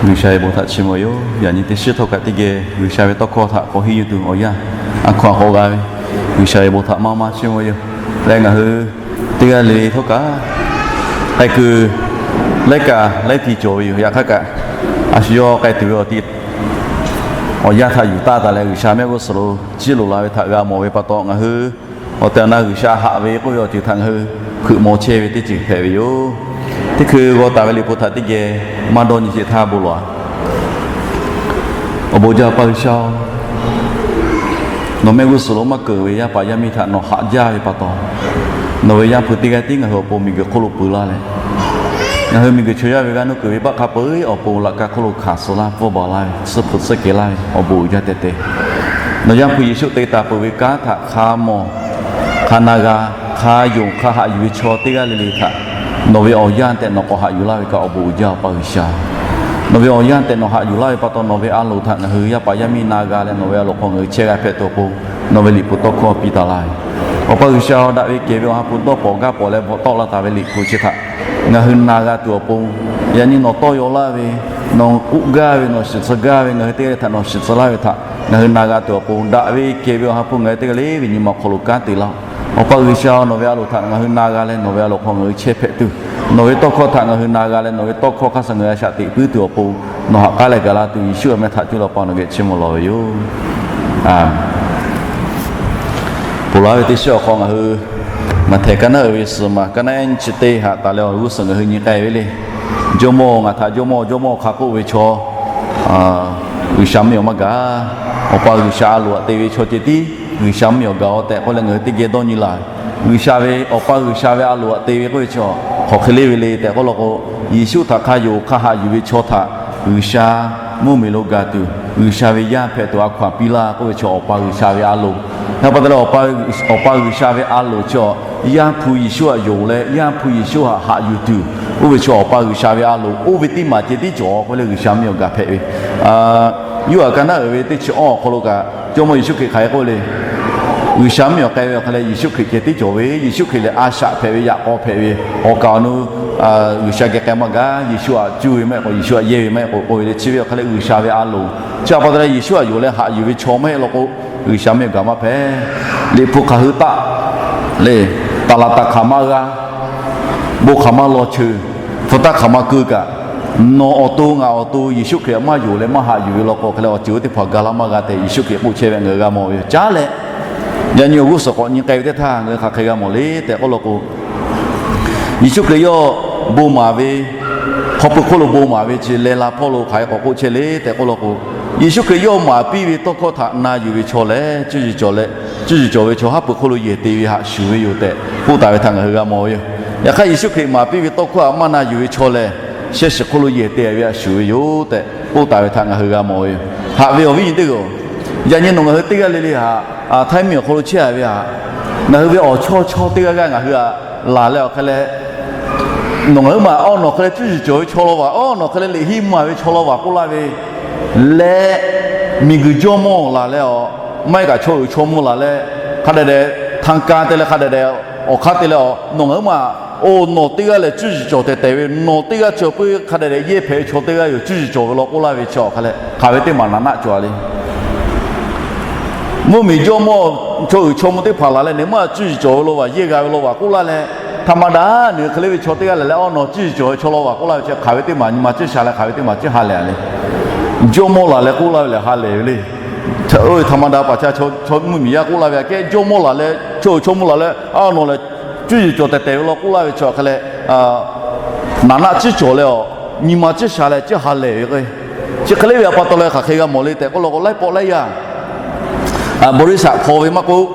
G'uiˬsha ve bon htaꞈ chiˇ mvuh yoˬ. Yaꞈ nyi teˇ shiˉ htawˇ kaꞈ teˇ geh G'uiˬsha ve tawˇ hkawˇ htaꞈ k'awꞈ henˇ yuˬ tuˬ awˬ yanˇ, a hkaw-anˬ k'awꞈ g'a ve, G'uiˬsha ve bon htaꞈ maˇ maˇ chiˇ mvuh yoˬ. Leh ngaˬ hui teˇ g'aˇ le le htawˇ kaꞈ k'ai kuiˬ laiˉ kaꞈ laiˉ tiˍ cawˬ ve yoˬ. Yaꞈ hk'aˇ kaꞈ, a shu yawˇ k'ai tuˬ ve awˬ tiꞈ awˬ yanˇ htaꞈ yuˬ taˇ taˍ leh, G'uiˬsha mehˆ g'uˇ suhˍ lo jiˇ loꞈ la ve htaꞈ g'a mawˬ ve pa taw, ngaˬ hui awˬ tehˬ awˬ na G'uiˬsha haꞈ ve k'oˆ ve awˬ ceuˬ htaꞈ ngaˬ hui hpeuꞈ maw chehˇ ve teˇ ceuˬ hpehꞈ ve yoˬ. Teˇ hkui g'aw taˍ ve liꞈ hpu htaꞈ teˇ geh maˇ dawˇ nyi sheˍ htaˇ bon lawˬ-a. Awˬ bon jaˇ, Awˬ pa G'uiˬsha-oˬ, nawˬ mehˆ g'uˇ suhˍ lo maˇ keunˍ ve yaˇ paˍ yaˇ miˇ htaꞈ nawˬ haꞈ jaˇ ve pa taw, nawˬ ve Yaˇ hpu teˇ g'aˇ tiˉ ngaˬ hui awˬ pon miˬguiˬ hk'oˆ lo peu laˇ leh, ngaˬ hui miˬguiˬ chaw yaˇ ve g'aˇ nuˇ kuiˬ ve baˆ hk'a peu-eˬ awˬ pon laꞈ ka hk'oˆ lo hkanˍ suh laˇ, pfuhˇ baˬ laˇ ve, tsuhˇ hpu tsuhˇ kehˬ laˇ ve awˬ bon uiˍ jaˇ tehꞈ te. Nawˬ Yaˇ hpu Yeˍsuˆ te taˍ peuˬ ve kanˉ htaꞈ hk'a mawˬ, hk'a na g'a, hk'a yonˍ, hk'a haꞈ yuˬ ve chaw teˇ g'aˇ le le htaꞈ nawˬ ve awˬ yanˇ tehꞈ nawˬ k'awꞈ haꞈ yuˬ laˇ ve kaꞈ awˬ bon uiˍ jaˇ, Awˬ pa G'uiˬsha. Nawˬ ve awˬ yanˇ tehꞈ nawˬ haꞈ yuˬ laˇ ve pa taw, nawˬ ve a loˍ htaꞈ ngaˬ hui yaˇ paˍ yaˇ miˇ na g'a leh, nawˬ ve a loˍ hk'aw ngaˬ hui chehˇ g'a hpehꞈ tuˬ awˬ pon nawˬ ve liꞈ hpu tawˇ hkawˇ piˇ taˍ laˇ ve. Awˬ pa G'uiˬsha-oˬ, daꞈ ve kehˬ ve awˬ ha hpu dawˇ pawˍ gaˇ pawˍ leh bvuhꞈ tawˆ la taˍ ve liꞈ hpu chi htaꞈ ngaˬ hui na g'a tuˬ awˬ pon, yaꞈ nyi nawˬ tawˇ yaw laˇ ve, nawˬ k'oˆ gaˇ ve, nawˬ shiˍ tcuh gaˇ ve, ngaˬ hui teˇ g'aˇ le htaꞈ nawˬ shiˍ tcuh laˇ ve htaꞈ ngaˬ hui na g'a tuˬ awˬ pon, daꞈ ve kehˬ ve awˬ ha hpu ngaˬ hui teˇ g'aˇ le ve nyi ma awˬ hk'aw lo kanˉ te laˇ-oˆ. Awˬ pa G'uiˬsha-oˬ, nawˬ ve a loˍ htaꞈ ngaˬ hui na g'a leh, nawˬ ve a loˍ hk'aw ngaˬ hui chehˇ hpehꞈ tuˬ, nawˬ ve tawˇ hkawˇ htaꞈ ngaˬ hui na g'a leh, nawˬ ve tawˇ hkawˇ hk'a shuˍ ngaˬ hui a shaꞈ teꞈ puiˉ tuˬ awˬ pon, nawˬ haꞈ k'aˉ leh gaˬ la tuˬ, Yeˍsuˆ awˬ meh htaꞈ cuˇ leh Awˬ pa nawˬ geh chiˇ mvuh lawˬ ve yoˬ. Ponˬ laˬ ve teˇ shiˉ awˬ hk'aw ngaˬ hui Maꞈhtehˍ kaˉ naˉ uiˍ ve suhˍ maˬ kaˉ naˉ ehˉ nyi chi teˇ haꞈ taˍ leh awˬ g'uˇ suhˍ ngaˬ hui nyi k'ai ve le. Jawˇmawˇ-oˬ, ngaˬ htaꞈ Jawˇmawˇ Jawˇmawˇ hk'a k'oˆ ve chaw G'uiˬsha mvuhˇmiˬ awˬ maˇ gaˬ. Awˬ pa G'uiˬsha a loˍ htaꞈ te ve chaw ceh tiˉ G'uiˬsha mvuhˇmiˬ awˬ gaˬ-oˬ tehꞈ k'oˆ leh ngaˬ hui teˇ geh dawˇ nyi laˬ. G'uiˬsha ve, Awˬ pa G'uiˬsha ve a loˍ htaꞈ te ve k'oˆ ve chaw hk'aˬ hk'e le ve le tehꞈ k'oˆ law k'o, Yeˍsuˆ htaꞈ hk'a yonˍ hk'a haꞈ yuˬ ve chaw htaꞈ G'uiˬsha mvuhˇmiˬ lo gaˬ tuˬ, G'uiˬsha ve yaˇ hpehꞈ tuˬ a hkaw-anˬ piˇ laˇ k'oˆ ve chaw Awˬ pa G'uiˬsha ve a loˍ. Yaꞈ hk'aˇ pa taw leh, Awˬ pa G'uiˬsha ve a loˍ chi Yaˇ hpu Yeˍsuˆ htaꞈ yonˍ leh Yaˇ hpu Yeˍsuˆ htaꞈ haꞈ yuˬ tuˬ, oˇ ve chaw Awˬ pa G'uiˬsha ve a loˍ oˇ ve teˇ maˬ ceh tiˉ cawˬ k'oˆ leh G'uiˬsha mvuhˇmiˬ awˬ gaˬ hpehꞈ ve. Yoˇhanˬ kaˉ naˉ uiˍ ve teˇ chi awˇ awˬ hk'aw lo kaꞈ Jawˇmawˇ Yeˍsuˆ Hkriꞈ hk'aˬ hk'e k'oˆ le. G'uiˬsha mvuhˇmiˬ awˬ k'ai ve awˬ hk'a leh Yeˍsuˆ Hkriꞈ ceh tiˉ cawˬ ve, Yeˍsuˆ Hkriꞈ lehˬ a shaꞈ hpehꞈ ve, yaꞈ k'aw hpehꞈ ve, awˬ kaˍ awˬ nu G'uiˬsha geh k'ai maˇ gaˬ, Yeˍsuˆ htaꞈ cuˇ ve maˇ heˆ k'o, Yeˍsuˆ htaꞈ yehˇ ve maˇ heˆ k'o, k'oˆ ve le. Chi ve awˬ hk'a leh G'uiˬsha ve a loˍ. Chi awˬ pa taw leh Yeˍsuˆ htaꞈ yonˍ leh haꞈ yuˬ ve chaw maˇ heˆ law k'o, G'uiˬsha mvuhˇmiˬ gaˬ maˇ hpehꞈ. Liꞈ hpu hk'aˬ hui taˆ le, taˍ laˍ taˍ hkanˍ maˇ g'a, bon hk'aˬ maˇ law cheuˬ, hpu taˇ hk'aˬ maˇ keu kaꞈ, nawˬ awˬ to ngaˬ awˬ to Yeˍsuˆ Hkriꞈ htaꞈ maˇ yonˍ leh maˇ haꞈ yuˬ ve law k'o, hk'e leh awˬ ceuˬ oˇ teˇ hpaˍ ga laˇ maˇ g'a tehꞈ Yeˍsuˆ Hkriꞈ k'oˆ chehˇ ve ngaˬ hui g'a mawˬ ve yoˬ. Caˉ leh, yaꞈ nyi awˬ g'uˇ suhˍ k'awꞈ nyi k'ai ve teˇ htaˇ ngaˬ hui hk'aˬ hk'e g'a mawˬ le tehꞈ k'oˆ law k'o, Yeˍsuˆ Hkriꞈ yawˇ bon maˍ ve, hk'aw pui hk'oˆ lo bon maˍ ve chi leh la hpawˇ lo hk'aˬ hk'e k'awꞈ k'oˆ chehˇ le tehꞈ k'oˆ law k'o, Yeˍsuˆ Hkriꞈ yawˇ maˍ piˇ ve tawˇ hkawˇ htaꞈ na yuˬ ve chaw lehˬ, cuˇ yiˍ cawˬ leh, cuˇ yiˍ cawˬ ve chaw haˉ pui hk'oˆ lo yehˬ te ve htaꞈ shuˍ ve yoˬ tehꞈ k'oˆ taˍ ve htaꞈ ngaˬ hui g'a mawˬ ve yoˬ. Yaꞈ hk'aˇ Yeˍsuˆ Hkriꞈ maˍ piˇ ve tawˇ hkawˇ htaꞈ maˇ na yuˬ ve chaw lehˬ, shehˇ shiˍ hk'oˆ lo yehˬ te ve htaꞈ shuˍ ve yoˬ tehꞈ k'oˆ taˍ ve htaꞈ ngaˬ hui g'a mawˬ ve yoˬ. Haꞈ ve awˬ viˉ nyi teˇ hpaˍ-oˬ, yaꞈ nyi nawˬ ngaˬ hui teˇ g'aˇ le le htaꞈ htaiˇ miˬ awˬ hk'aw lo chehˇ a ve htaꞈ, ngaˬ hui ve awˬ chawˇ chawˇ teˇ g'aˇ g'aˇ ngaˬ hui htaꞈ laˬ leh awˬ hk'a leh, nawˬ ngaˬ hui maˬ awˉ nawˬ hk'e leh cuˇ yiˍ cawˬ ve chaw law vaˬ, awˉ nawˬ hk'e leh liꞈ henˇ maˬ ve chaw law vaˬ k'oˆ laˇ ve leh, miˬguiˬ jawˇmawˇ laˬ leh a, maˇ heˆ kaꞈ chaw uiˍ chaw mvuh laˬ leh, hk'a dehꞈ dehꞈ htanˇ ka te leh hk'a dehꞈ dehꞈ awˬ hk'aˇ te leh a, nawˬ ngaˬ hui maˬ, oˇ nawˬ teˇ g'aˇ lehˬ cuˇ yiˍ cawˬ tehˬ tehˬ ve, nawˬ teˇ g'aˇ chi peuˬ hk'a dehꞈ dehꞈ yehˇ hpehꞈ ve chaw teˇ g'aˇ yoˬ, cuˇ yiˍ cawˬ ve law k'oˆ laˇ ve chi awˬ hk'a leh hk'aˬ ve teˇ maˬ naꞈ naˆ cawˬ a le. Mvuhˇmiˬ jawˇmawˇ chaw uiˍ chaw mvuh teˇ hpaˍ laˬ leh, nawˬ maˇ cuˇ yiˍ cawˬ ve law vaˬ yehˇ g'a ve law vaˬ k'oˆ laˇ leh, htaꞈ ma daꞈ nawˬ hk'e le ve chaw teˇ g'aˇ lehˬ leh, awˉ nawˬ cuˇ yiˍ cawˬ ve chaw law vaˬ k'oˆ laˇ ve chi hk'aˬ ve teˇ maˬ nyi ma ciˇ sha leh hk'aˬ ve teˇ maˬ ciˇ ha lehˬ a le. Jawˇmawˇ laˬ leh k'oˆ laˇ ve lehˬ ha lehˬ ve le. Oˇ ve htaꞈ ma daꞈ paˍ ca chaw mvuhˇmiˬ yaˇ k'oˆ laˇ ve aꞈ kehˉ, jawˇmawˇ laˬ leh chaw uiˍ chaw mvuh laˬ leh, awˉ nawˬ lehˬ cuˇ yiˍ cawˬ tehˬ tehˬ ve law k'oˆ laˇ ve chi awˬ hk'a leh, naꞈ naˆ ciˇ cawˬ leh a, nyi ma ciˇ sha leh ciˇ ha lehˬ ve k'o, chi hk'e le ve awˬ pa taw leh hk'aˬ hk'e g'a mawˬ le tehꞈ k'oˆ law k'o, laiˉ pawˆ laiˉ yaˇ bawˇ riˇ shaꞈ hpaw ve maˇ k'oˆ,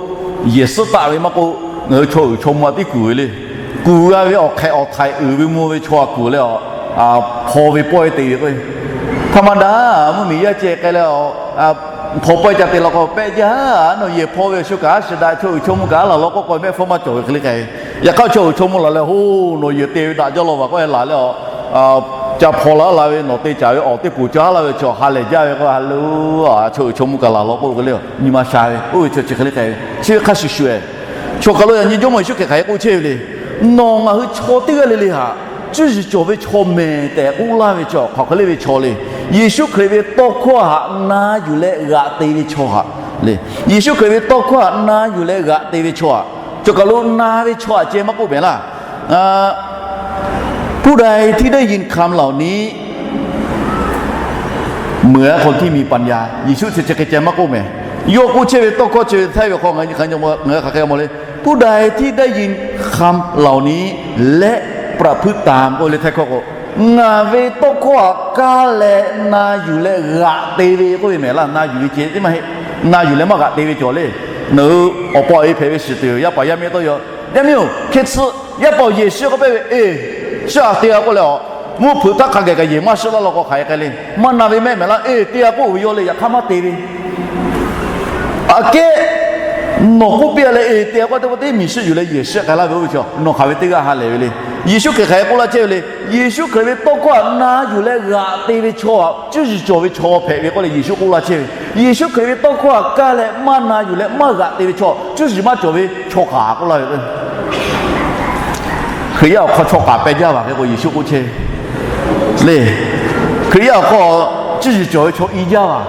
yehˬ suhˉ taˆ ve maˇ k'oˆ, ngaˬ hui chaw uiˍ chaw mvuh a tiˉ kuˬ ve le. Kuˬ g'a ve awˬ hk'ehꞈ awˬ htaiˍ uiˍ ve mvuh ve chaw a kuˬ leh a, hpaw ve pawehˇ te ve k'o, htaꞈ ma daꞈ mvuhˇmiˬ yaˇ ceh k'ai leh a, hpaw pawehˇ ca te law k'o, pehˆ jaˇ, nawˬ yehˬ hpaw ve awˬ shu kaꞈ a shiˍ daꞈ, chaw uiˍ chaw mvuh kaꞈ a laˬ law k'oˆ k'o, mehˆ hpfuhˇ maˇ cawˬ ve hk'e le k'ai ve. Yaꞈ hk'aˇ chaw uiˍ chaw mvuh laˬ leh, oˇ nawˬ yehˬ te ve daꞈ jaˇ law vaˬ k'oˆ e laˬ leh a, ca hpaw laˇ la ve nawˬ te caˍ ve awˬ teˇ poˍ caˇ laˇ ve chaw ha lehˬ jaˇ ve k'o, ha le, chaw uiˍ chaw mvuh kaꞈ laˬ law k'oˆ k'o le, nyi ma sha ve oˇ ve chaw chi hk'e le k'ai ve. Chi ve hk'a shuˍ shuˍ e, chaw kaˬ lo yaꞈ nyi Jawˇmawˇ Yeˍsuˆ Hkriꞈ hk'aˬ hk'e k'oˆ chehˇ ve le. Nawˬ ngaˬ hui chaw teˇ g'aˇ le le htaꞈ cuˇ yiˍ cawˬ ve chaw mehˬ tehꞈ k'oˆ laˇ ve chi hk'aˬ hk'e le ve chaw le. Yeˍsuˆ Hkriꞈ ve tawˇ hkawˇ htaꞈ na yuˬ leh g'aꞈ te ve chaw htaꞈ le. Yeˍsuˆ Hkriꞈ ve tawˇ hkawˇ htaꞈ na yuˬ leh g'aꞈ te ve chaw htaꞈ, cawˬ kaˬ lo na ve chaw htaꞈ ceh maˇ k'oˆ mehˍ laˇ. ผู้ใดที่ได้ยินคำเหล่านี้ เหมือนคนที่มีปัญญา Yeˍsuˆ chi chi hk'e ceh maˇ k'oˆ mehˍ. Yawˇ k'oˆ chehˇ ve tawˇ hkawˇ chi ve htaiˇ ve hk'aw ngaˬ hk'aˬ hk'e g'a mawˬ le. ผู้ใดที่ได้ยินคำเหล่านี้และประพฤติตาม k'oˆ ve le htaiˇ hkawˇ k'o, ngaˬ ve tawˇ hkawˇ htaꞈ kaˇ leh na yuˬ leh g'aꞈ te ve k'oˆ ve mehˍ laˇ. Na yuˬ ve ceh teˇ maˇ heˆ. Na yuˬ leh maˇ g'aꞈ te ve cawˬ le. Nawˬ hui awˬ pa awˬ e hpehꞈ ve shiˍ tuˬ yaˇ paˍ yaˇ miˇ tawˇ yaw, yaˇ miˇ-oˬ, hk'e tsuhꞈ yaˇ paˍ awˬ yehˬ shiˉ k'oˆ pehˇ ve, eˬ, shiˉ a te g'a k'oˆ leh a, mvuhˇ hpeuꞈ htaˇ hk'a gaˬ kaꞈ yehˬ maˇ shiˉ laˇ law k'o hk'aˬ hk'e k'ai le. Maˇ na ve mehˆ mehˍ laˇ. Eˬ, te g'a k'oˆ ve yawˇ le, yaꞈ hk'aˇ maˇ te ve. Aꞈ kehˉ nawˬ k'oˆ piˇ a leh, eˬ, te g'a k'oˆ teˇ pawˆ teˇ miˬ shiˉ yuˬ leh yehˬ shiˉ k'ai laˇ ve oˇ ve chaw, nawˬ hk'aˬ ve teˇ g'aˇ ha lehˬ ve le. Yeˍsuˆ Hkriꞈ hk'aˬ hk'e k'oˆ laˇ chehˇ ve le. Yeˍsuˆ Hkriꞈ ve tawˇ hkawˇ htaꞈ na yuˬ leh g'aꞈ te ve chaw, cuˇ yiˍ cawˬ ve chaw hpehꞈ ve k'oˆ leh Yeˍsuˆ k'oˆ laˇ chehˇ ve. Yeˍsuˆ Hkriꞈ ve tawˇ hkawˇ htaꞈ kaˇ leh maˇ na yuˬ leh maˇ g'aꞈ te ve chaw, cuˇ yiˍ maˇ cawˬ ve chaw kaꞈ k'oˆ laˇ ve. Hkriꞈ yaˇ awˬ hk'aw chaw kaꞈ peh jaˇ vaˬ hk'e k'o Yeˍsuˆ k'oˆ chehˇ ve le. Hkriꞈ yaˇ awˬ hk'aw cuˇ yiˍ cawˬ ve chaw i jaˇ vaˬ.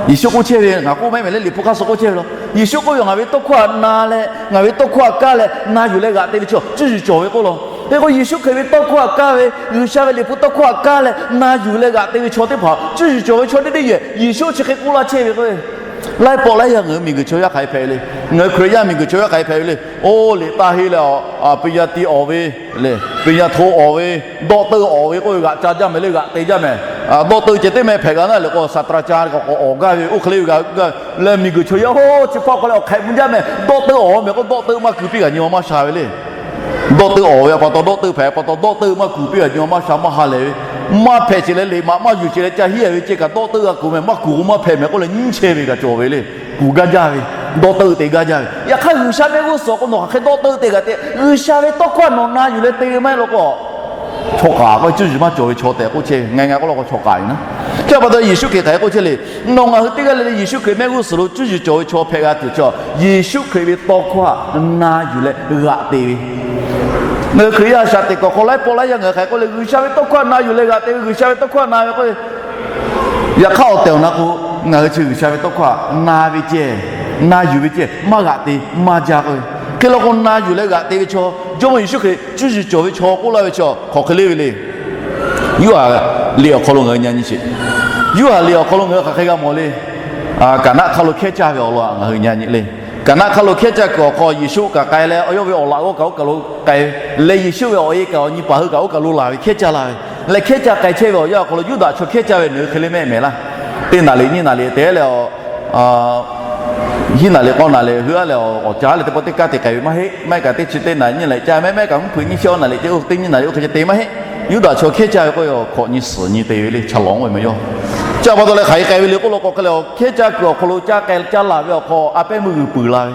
Yeˍsuˆ k'oˆ chehˇ ve, ngaˬ k'oˆ mehˆ mehˍ leh Liꞈ hpu hk'aˇ suh k'oˆ chehˇ ve law. Yeˍsuˆ k'oˆ ve, ngaˬ ve tawˇ hkawˇ htaꞈ na leh ngaˬ ve tawˇ hkawˇ htaꞈ kaˇ leh na yuˬ leh g'aꞈ te ve chaw cuˇ yiˍ cawˬ ve k'oˆ law. Hk'e k'o Yeˍsuˆ Hkriꞈ ve tawˇ hkawˇ htaꞈ kaˇ ve, G'uiˬsha ve Liꞈ hpu tawˇ hkawˇ htaꞈ kaˇ leh na yuˬ leh g'aꞈ te ve chaw teˇ hpaˍ cuˇ yiˍ cawˬ ve chaw teˇ deˇ yehˬ, Yeˍsuˆ chi hk'e k'oˆ laˇ chehˇ ve k'o, laiˉ pawˆ laiˉ yaˇ ngaˬ hui miˬguiˬ chaw yaˇ hk'aˬ hk'e hpehꞈ ve le. Ngaˬ hui Hkriꞈ yaˇ miˬguiˬ chaw yaˇ hk'aˬ hk'e hpehꞈ ve le. Oˇ liꞈ taˇ henˇ leh a, ปริญญาตรี awˬ ve le, ปริญญาโท awˬ ve, ด็อกเตอร์ awˬ ve k'oˆ ve g'aꞈ ca jaˇ mehˍ le, g'aꞈ te jaˇ mehˍ. ด็อกเตอร์ ceh teˇ meh hpehꞈ g'a naˉ leh k'o ศาสตราจารย์ k'awꞈ awˬ gaˇ ve, oˇ hk'e le ve g'a gaˇ leh miˬguiˬ chaw yaˇ oˇ chi hpaˇ k'awꞈ leh awˬ hk'ehꞈ mvuh jaˇ mehˍ. ด็อกเตอร์ awˬ mehˍ k'o ด็อกเตอร์ maˇ kuˬ piˇ g'a nyi ma maˇ sha ve le. ด็อกเตอร์ awˬ ve a pa taw ด็อกเตอร์ hpehꞈ pa taw ด็อกเตอร์ maˇ kuˬ piˇ g'a nyi ma maˇ sha maˇ ha lehˬ ve. Maˇ hpehꞈ sheˍ leh liꞈ maꞈ maˇ yuˬ sheˍ leh ca hiˉ ve ceh kaꞈ ด็อกเตอร์ g'a kuˬ mehˍ, maˇ kuˬ k'o maˇ hpehꞈ mehˍ k'oˆ leh nyiˉ chehˇ ve kaꞈ cawˬ ve le. Kuˬ gaˇ jaˇ ve, ด็อกเตอร์ te gaˇ jaˇ ve. Yaꞈ hk'aˇ G'uiˬsha mehˆ g'uˇ suhˍ k'o nawˬ hk'aˬ hk'e ด็อกเตอร์ te g'a te, G'uiˬsha ve tawˇ hkawˇ nawˬ na yuˬ leh te ve maˇ heˆ law k'o, chaw kaꞈ k'oˆ ve cuˇ yiˍ maˇ cawˬ ve chaw tehꞈ k'oˆ chehˇ ve. Ngaˬ ngaˬ k'oˆ law k'o chaw kaꞈ yoˬ naˉ. Chi pa taw Yeˍsuˆ Hkriꞈ hk'aˬ hk'e k'oˆ chehˇ le. Nawˬ ngaˬ hui teˇ g'aˇ le le Yeˍsuˆ Hkriꞈ mehˆ g'uˇ suhˍ lo cuˇ yiˍ cawˬ ve chaw hpehꞈ g'a tuˬ chaw, Yeˍsuˆ Hkriꞈ ve tawˇ hkawˇ htaꞈ na yuˬ leh g'aꞈ te ve. Ngaˬ hui Hkriꞈ yaˇ shaꞈ teꞈ kuˬ awˬ hk'aw laiˉ pawˆ laiˉ yaˇ ngaˬ hui hk'aˬ hk'e k'oˆ le, G'uiˬsha ve tawˇ hkawˇ htaꞈ na yuˬ leh g'aꞈ te ve, G'uiˬsha ve tawˇ hkawˇ htaꞈ na ve k'oˆ ve, yaꞈ hk'aˇ awˬ tehˬ awˬ na k'o, ngaˬ hui chi G'uiˬsha ve tawˇ hkawˇ htaꞈ na ve ceh, na yuˬ ve ceh maˇ g'aꞈ te maˇ jaˇ k'oˆ ve. Hk'e law k'o na yuˬ leh g'aꞈ te ve chaw, Jawˇmawˇ Yeˍsuˆ Hkriꞈ cuˇ yiˍ cawˬ ve chaw k'oˆ laˇ ve chaw hk'aˬ hk'e le ve le. Yoˇhanˬ liꞈ awˬ hk'aw lo ngaˬ hui nyi nyi sheˍ. Yoˇhanˬ liꞈ awˬ hk'aw lo ngaˬ hui hk'aˬ hk'e g'a mawˬ le. Kaˍnaˆ hk'aˇ lo hkehˉ caˇ ve awˬ lawn ngaˬ hui nyi nyi le. Kaˍnaˆ hk'aˇ lo hkehˉ caˇ kuiˬ awˬ hk'aw Yeˍsuˆ kaꞈ k'ai leh, awˬ yawˇ ve awˬ laꞈ g'awˇ kaꞈ oˇ kaˬ lo k'ai leh, Yeˍsuˆ ve awˬ e kaꞈ awˬ nyi paˍ hui kaꞈ oˇ kaˬ lo laˬ ve hkehˉ caˇ la ve. Leh hkehˉ caˇ k'ai chehˇ ve awˬ yanˇ awˬ hk'aw lo Yuˇdaꞈ chaw hkehˉ caˇ ve nawˬ hui hk'e le mehˆ mehˍ laˇ. Teˇ naˍ riˍ nyiˇ naˍ riˍ te leh, hiˉ naˍ riˍ k'awˇ naˍ riˍ hui a leh awˬ caˉ leh teˇ pawˆ teˇ kaˉ te k'ai ve maˇ heˆ. Maˇ heˆ kaꞈ teˇ chi teˇ naˍ riˍ nyiˇ naˍ riˍ caˇ, maˇ heˆ kaꞈ mvuhˇ hpeuꞈ nyiˇ chi awˇ naˍ riˍ caˇ, oˇ teˇ nyiˇ naˍ riˍ oˇ hk'e ceh te maˇ heˆ. Yuˇdaꞈ chaw hkehˉ caˇ ve k'oˆ ve awˬ hk'awꞈ nyi suhˍ nyi te ve le, chaꞈ lawˬ ve maˇ yawˇ. Chi pa taw leh hk'aˬ hk'e k'ai ve le k'oˆ law k'o hk'e leh, hkehˉ caˇ kuiˬ awˬ hk'aw lo caˇ k'ai caˇ laˬ ve awˬ hk'aw a pehˉ meuˇ g'uiˬ peuˬ la ve.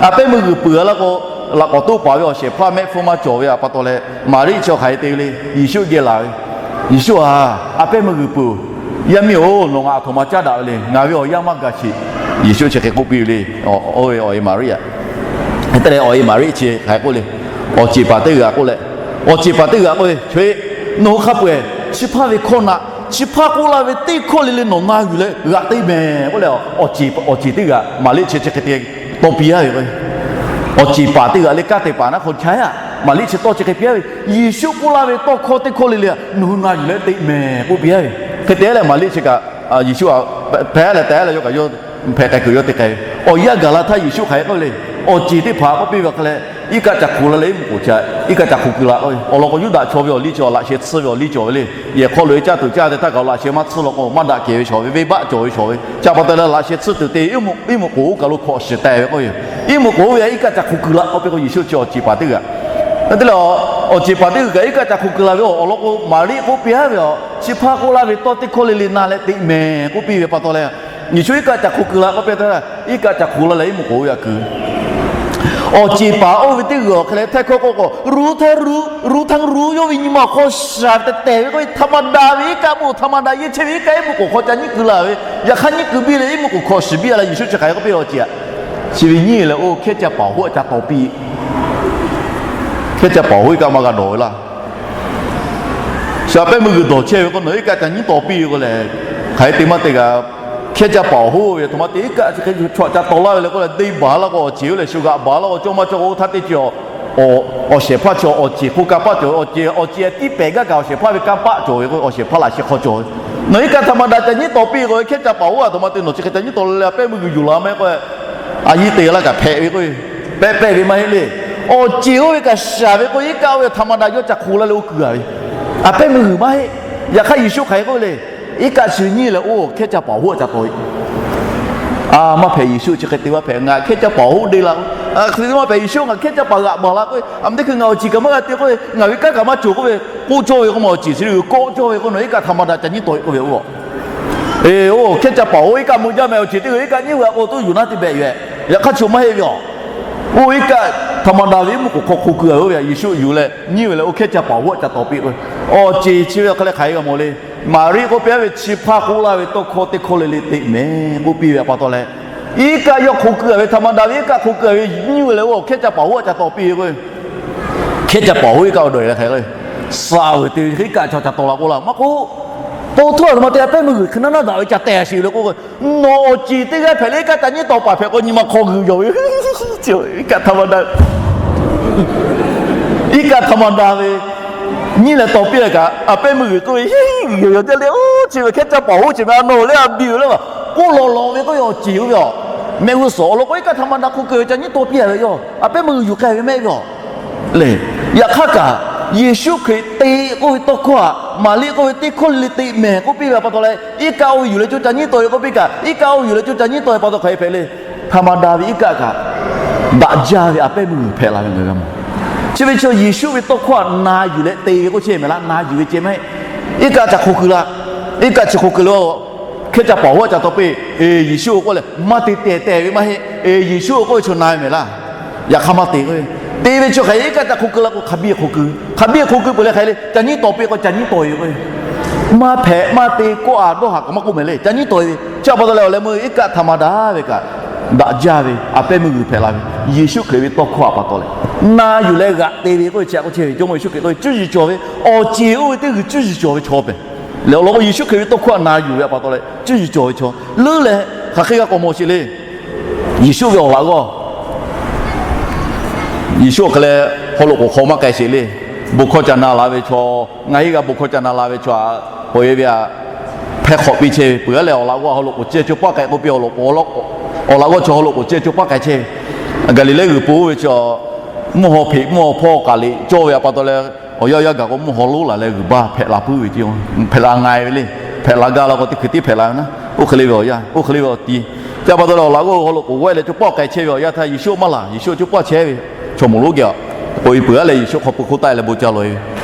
A pehˉ meuˇ g'uiˬ peuˬ la k'o, laꞈ k'awꞈ toˆ paˍ ve awˬ shehˍ hpaˇ mehˆ hpfuhˇ maˇ cawˬ ve a pa taw leh, Maˍriˆ chi hk'aˬ hk'e te ve le, Yeˍsuˆ geh laˬ ve. Yeˍsuˆ-a, a pehˉ meuˇ g'uiˬ peuˬ. Yaˇ miˇ-oˬ, nawˬ ngaˬ aˬ htoꞈ ma caˉ daꞈ ve le. Ngaˬ ve awˬ yanˇ maˇ gaˬ sheˍ. Yeˍsuˆ chi hk'e k'oˆ piˇ ve le. Oˇ ve awˬ e Maˍriˆ-a. Hk'e te leh awˬ e Maˍriˆ chi hk'aˬ hk'e k'oˆ le. Awˬ ceˬ paˍ teˇ g'aˇ k'oˆ leh, awˬ ceˬ paˍ teˇ g'aˇ k'oˆ ve, Chaw-e, nawˬ hui hk'a peu-eˬ chi hpaˇ ve hkawˇ na, chi hpaˇ k'oˆ laˇ ve teˇ hkawˇ le le nawˬ na yuˬ leh g'aꞈ te mehˍ k'oˆ leh, awˬ ceˬ teˇ g'aˇ Maˍriˆ chi chi hk'e te tawˇ piˇ-a ve k'o, awˬ ceˬ paˍ teˇ g'aˇ le kanˉ te paˍ naˉ hk'aw ca-a, Maˍriˆ chi tawˇ chi hk'e piˇ-a ve, Yeˍsuˆ k'oˆ laˇ ve tawˇ hkawˇ teˇ hkawˇ le le nawˬ hui na yuˬ leh te mehˍ k'oˆ piˇ-a ve. Hk'e te leh Maˍriˆ chi kaꞈ Yeˍsuˆ-a, hpehꞈ leh tehꞈ leh yawˇ kaꞈ yawˇ hpehꞈ k'ai kuiˬ yawˇ te k'ai ve. Awˬ yanˇ gaˬ la htaˇ Yeˍsuˆ hk'aˬ hk'e k'oˆ ve le. Awˬ ceˬ teˇ hpaˍ k'oˆ piˇ ve hk'e leh, iˉ kaˆ ca hk'oꞈ la leh iˉ muꞈ k'oˍ ca, iˉ kaˆ ca hk'oꞈ kuiˬ la k'oˆ ve. Awˬ lawn k'o Yuˇdaꞈ chaw ve awˬ liˇ chi awˬ laꞈ sheh tsuhˇ ve awˬ liˇ cawˬ ve le. Yehˬ hk'aw loꞈ-e caˇ tuˬ caˇ te htaˇ kaꞈ awˬ laꞈ sheh maˇ tsuhˇ law k'o maˇ daꞈ kehˬ ve shawˍ ve, venˇbaˆ cawˬ ve shawˍ ve. Chi pa taw leh laꞈ sheh tsuhˇ tuˬ te iˉ muꞈ k'oˍ oˇ kaˬ lo hkawꞈ shiˍ taˍ ve k'oˆ ve. Iˉ muꞈ k'oˍ oˇ ve a iˉ kaˆ ca hk'oꞈ kuiˬ la k'oˆ piˇ k'o Yeˍsuˆ chi awˬ ceˬ paˍ teˇ g'aˇ, te leh awˬ ceˬ paˍ teˇ g'aˇ kaꞈ iˉ kaˆ ca hk'oꞈ kuiˬ la ve awˬ lawn k'o Maˍriˆ k'oˆ piˇ-a ve, Chi hpaˇ k'oˆ laˇ ve tawˇ teˇ hkawˇ le le na leh te mehˍ k'oˆ piˇ ve pa taw leh, Yeˍsuˆ iˉ kaˆ ca hk'oꞈ kuiˬ la k'oˆ piˇ htaˇ, iˉ kaˆ ca hk'oꞈ la leh iˉ muꞈ k'oˍ oˇ ve a kuiˬ Awˬ ceˬ paˍ oˇ ve teˇ g'aˇ awˬ hk'e leh htaiˇ hkawˇ k'oˆ k'o, ru htaiˇ ru, ru htaiˇ ru yawˇ ve nyi ma awˬ hk'aw shaˍ tehˬ tehˬ ve k'oˆ ve ธรรมดา ve iˉ kaˆ, ธรรมดา yehˇ chehˇ ve iˉ kaˆ iˉ muꞈ k'oˍ hk'aw ca nyiˉ kuiˬ la ve, yaꞈ hk'aˇ nyiˉ kuiˬ biˇ leh iˉ muꞈ k'oˍ hkawꞈ shiˍ biˇ a leh Yeˍsuˆ chi hk'aˬ hk'e k'oˆ piˇ ve awˬ ceˬ-a, chi ve nyiˇ leh oˇ hkehˉ caˇ paˍ hoˉ ca taw piˇ. Hkehˉ caˇ paˍ hoˉ iˉ kaˆ maˇ g'a dawˬ ve laˇ. Sha pehˉ meuˇ g'uiˬ dawˬ chehˇ ve k'o nawˬ iˉ kaˆ ca nyiˉ taw piˇ ve k'o lehˬ, Hk'aˬ hk'e te maˇ te kaꞈ, hkehˇ caˇ paˍ awˬ hoˉ ve aˬ htoꞈ ma te iˉ kaˆ chi hk'e chaw ca taw laˇ ve le k'oˆ leh, deˇ baˬ laˇ k'o awˬ ceˬ oˇ leh shu g'aꞈ baˬ laˇ k'o, cawˇ maˇ cawˇ k'o oˇ htaˇ teˇ ceuˬ awˬ shehˍ hpaˇ chi awˬ ceˬ hk'oˆ kanˇ paˆ cawˬ ve, awˬ ceˬ, awˬ ceˬ tiˇ pehˍ gaˇ kaꞈ awˬ shehˍ hpaˇ ve kanˇ paˆ cawˬ ve k'o, awˬ shehˍ hpaˇ laꞈ sheh hk'aw cawˬ ve. Nawˬ iˉ kaˆ htaꞈ ma daꞈ ca nyiˉ taw piˇ k'o, hkehˇ caˇ paˍ awˬ hoˉ aˬ htoꞈ ma te nawˬ chi hk'e ca nyiˉ taw leh a pehˉ meuˇ g'uiˬ yuˬ la meh k'o, a yiˇ te laˇ kaꞈ hpehꞈ ve k'o, pehꞈ pehꞈ ve maˇ heˆ le. Awˬ ceˬ oˇ ve kaꞈ shaˍ ve k'o, iˉ kaˆ oˇ ve htaꞈ ma daꞈ yawˇ ca hk'oˆ laˇ leh oˇ kuiˬ a ve, a pehˉ meuˇ g'uiˬ maˇ heˆ. Yaꞈ hk'aˇ Yeˍsuˆ hk'aˬ hk'e k'oˆ ve le, iˉ kaˆ chi nyiˇ leh oˇ hkehˇ caˇ paˍ awˬ hoˉ aꞈ ca taw ve. A, maˇ hpehꞈ, Yeˍsuˆ chi hk'e te maˇ hpehꞈ, ngaˬ hkehˇ caˇ paˍ awˬ hoˉ deˇ la. Hk'e te maˇ hpehꞈ, Yeˍsuˆ ngaˬ hkehˇ caˇ paˍ g'aꞈ baˬ la k'o, a, teˇ hkui ngaˬ awˬ ceˬ kaꞈ maˇ g'a te k'o, ngaˬ ve kanˉ kaꞈ maˇ cawˬ k'oˆ ve, k'oˆ cawˇ ve k'o, ma awˬ ceˬ chi g'uiˬ kawˆ cawˇ ve k'o, nawˬ iˉ kaˆ htaꞈ ma daꞈ ca nyiˉ taw e k'oˆ ve oˇ. Eˬ, oˇ hkehˇ caˇ paˍ oˇ iˉ kaˆ mui jaˇ meh, awˬ ceˬ teˇ g'uiˬ iˉ kaˆ nyiˉ g'uiˬ a k'o tuˉ yuˬ naˉ teˇ behꞈ yoˬ. Yaꞈ hk'aˇ chi maˇ heˆ ve aˬ. Oˇ iˉ kaˆ htaꞈ ma daꞈ ve mvuhˇ k'oˍ hk'aw hk'oˆ kuiˬ a ve oˇ ve Yeˍsuˆ yuˬ leh nyiˇ ve leh oˇ hkehˇ caˇ paˍ awˬ hoˉ aꞈ ca taw piˇ k'o, awˬ ceˬ chi ve awˬ hk'aˇ leh hk'aˬ hk'e g'a mawˬ le. Maˍriˆ k'oˆ piˇ a ve chi hpaˇ k'oˆ laˇ ve tawˇ hkawˇ teˇ hkawˇ le le teꞈ mehˍ k'oˆ piˇ ve aꞈ pa taw leh, iˉ kaˆ yawˇ hk'oˆ kuiˬ a ve htaꞈ ma daꞈ ve iˉ kaˆ hk'oˆ kuiˬ a ve nyiˇ ve leh oˇ hkehˇ caˇ paˍ awˬ hoˉ aꞈ ca taw piˇ ve k'o, hkehˇ caˇ paˍ awˬ hoˉ iˉ kaˆ oˇ dawˬ e leh hk'aˬ hk'e le, suh vuiˬ te ve iˉ kaˆ chaw ca taw la k'oˆ laˇ maˇ k'oˆ. To htawˇ aˬ htoꞈ ma te a pehˉ meuˇ g'uiˬ hk'e naˉ naˉ daꞈ ve ca teh a sheˍ ve le k'oˆ k'o, nawˬ awˬ ceˬ teˇ g'aˇ hpehꞈ leh iˉ kaˆ ca nyiˉ taw paˍ hpehꞈ k'o, nyi ma hk'aw g'uiˬ yawˬ ve, iˉ kaˆ htaꞈ ma daꞈ iˉ kaˆ htaꞈ ma daꞈ ve nyiˇ leh taw piˇ leh kaꞈ, a pehˉ meuˇ g'uiˬ k'oˆ ve, yoˬ yoˬ jaˇ le, oˇ chi ve hkehˇ caˇ paˍ awˬ hoˉ chi meh a nawˬ leh a biˇ ve le a k'oˆ lawˬ lawˬ ve k'oˆ ve awˬ ceˬ oˇ ve aˬ, mehˆ g'uˇ suhˍ awˬ lawn k'o iˉ kaˆ htaꞈ ma daꞈ hk'oˆ kuiˬ ve ca nyiˉ taw piˇ a ve yoˬ. A pehˉ meuˇ g'uiˬ yuˬ k'ai ve mehˆ ve aˬ. Lehˬ, yaꞈ hk'aˇ kaꞈ, Yeˍsuˆ Hkriꞈ te k'oˆ ve tawˇ hkawˇ aꞈ, Maˍriˆ k'oˆ ve teˇ hkawˇ le le teꞈ mehˍ k'oˆ piˇ ve aꞈ pa taw leh, iˉ kaˆ oˇ ve yuˬ leh coˇ ca nyiˉ taw ve k'oˆ piˇ kaꞈ, iˉ kaˆ oˇ ve yuˬ leh coˇ ca nyiˉ taw ve pa taw hk'aˬ hk'e hpehꞈ le. Htaꞈ ma daꞈ ve iˉ kaˆ kaꞈ, daꞈ jaˇ ve a pehˉ meuˇ g'uiˬ hpehꞈ la ve ngaˬ hui g'a mawˬ. Chi ve chi Yeˍsuˆ ve tawˇ hkawˇ aꞈ na yuˬ leh te ve k'oˆ chehˇ mehˍ laˇ, na yuˬ ve ceh maˇ heˆ. Iˉ kaˆ ca hk'oˆ kuiˬ la, iˉ kaˆ chi hk'oˆ kuiˬ la, hkehˇ caˇ paˍ awˬ hoˉ aꞈ ca taw piˇ, Yeˍsuˆ k'oˆ leh maˇ te tehˬ tehˬ ve maˇ heˆ. Yeˍsuˆ k'oˆ ve chaw na ve mehˍ laˇ. Yaꞈ hk'aˇ maˇ te k'o, te ve chi hk'aˬ hk'e iˉ kaˆ ca hk'oˆ kuiˬ la k'o, hk'a biˇ hk'oˆ kuiˬ, hk'a biˇ hk'oˆ kuiˬ peuˬ leh hk'aˬ hk'e le, ca nyiˉ taw piˇ k'o ca nyiˉ taw e k'o, maˇ hpehꞈ maˇ te k'oˆ a dawˇ haꞈ kaꞈ maˇ k'oˆ mehˍ le, ca nyiˉ taw e ve chi aꞈ pa taw leh awˬ leh meuˇ iˉ kaˆ htaꞈ ma daꞈ ve kaꞈ, daꞈ jaˇ ve a pehˉ meuˇ g'uiˬ hpehꞈ la ve, Yeˍsuˆ Hkriꞈ ve tawˇ hkawˇ aꞈ pa taw leh, na yuˬ leh g'aꞈ te ve k'oˆ ve chi aꞈ k'oˆ chehˇ ve Jawˇmawˇ Yeˍsuˆ Hkriꞈ k'oˆ ve cuˇ yiˍ cawˬ ve, awˬ ceˬ oˇ ve teˇ g'uiˬ cuˇ yiˍ cawˬ ve chaw pehˍ. Lehˬ awˬ lawn k'o Yeˍsuˆ Hkriꞈ ve tawˇ hkawˇ aꞈ na yuˬ ve aꞈ pa taw leh cuˇ yiˍ cawˬ ve chaw leuˉ leh hk'aˬ hk'e g'a k'awꞈ mawˬ sheˍ le. Yeˍsuˆ ve awˬ laꞈ g'awˇ Yeˍsuˆ awˬ hk'e leh haw loꞈ k'oˍ hk'aw maˇ k'ai sheˍ le. Bon hkawˇ ca na la ve chaw, ngaˬ hui g'a bon hkawˇ ca na la ve chaw aꞈ k'oꞈ e ve aꞈ hpehˇ hk'awꞈ piˇ chehˇ ve peuˬ a leh awˬ laꞈ g'awˇ haw loꞈ k'oˍ cehˇ co paˆ k'ai k'oˆ piˇ awˬ lawn k'o, awˬ laꞈ g'awˇ chi haw loꞈ k'oˍ cehˇ co paˆ k'ai chehˇ ve. Gaˍliˍlehˇ g'uiˬ po oˇ ve chi mvuhˇ haw hpeꞈ mvuhˇ haw hpawˇ k'aˍ liꞈ cawˇ ve aꞈ pa taw leh awˬ yanˇ yaˇ gaˬ k'o mvuhˇ haw lonˉ laˬ leh g'uiˬ baˇ hpehꞈ la puiˉ ve ce, hpehꞈ la nga ve le. Hpehꞈ la gaˇ la k'o teˇ hkui tiˉ hpehꞈ la ve naˉ. Oˇ hk'e le ve awˬ yanˇ, oˇ hk'e le ve awˬ ti. Chi aꞈ pa taw leh awˬ laꞈ g'awˇ haw loꞈ k'oˍ g'awehˆ leh co paˆ k'ai chehˇ ve awˬ yanˇ htaˇ Yeˍsuˆ maˇ laˬ, Yeˍsuˆ co paˆ chehˇ ve chaw moˍ lonˉ geh aꞈ k'oꞈ e peuˬ a leh Yeˍsuˆ hk'aw pui hk'oˆ taˆ leh bon ca lawˬ e ve.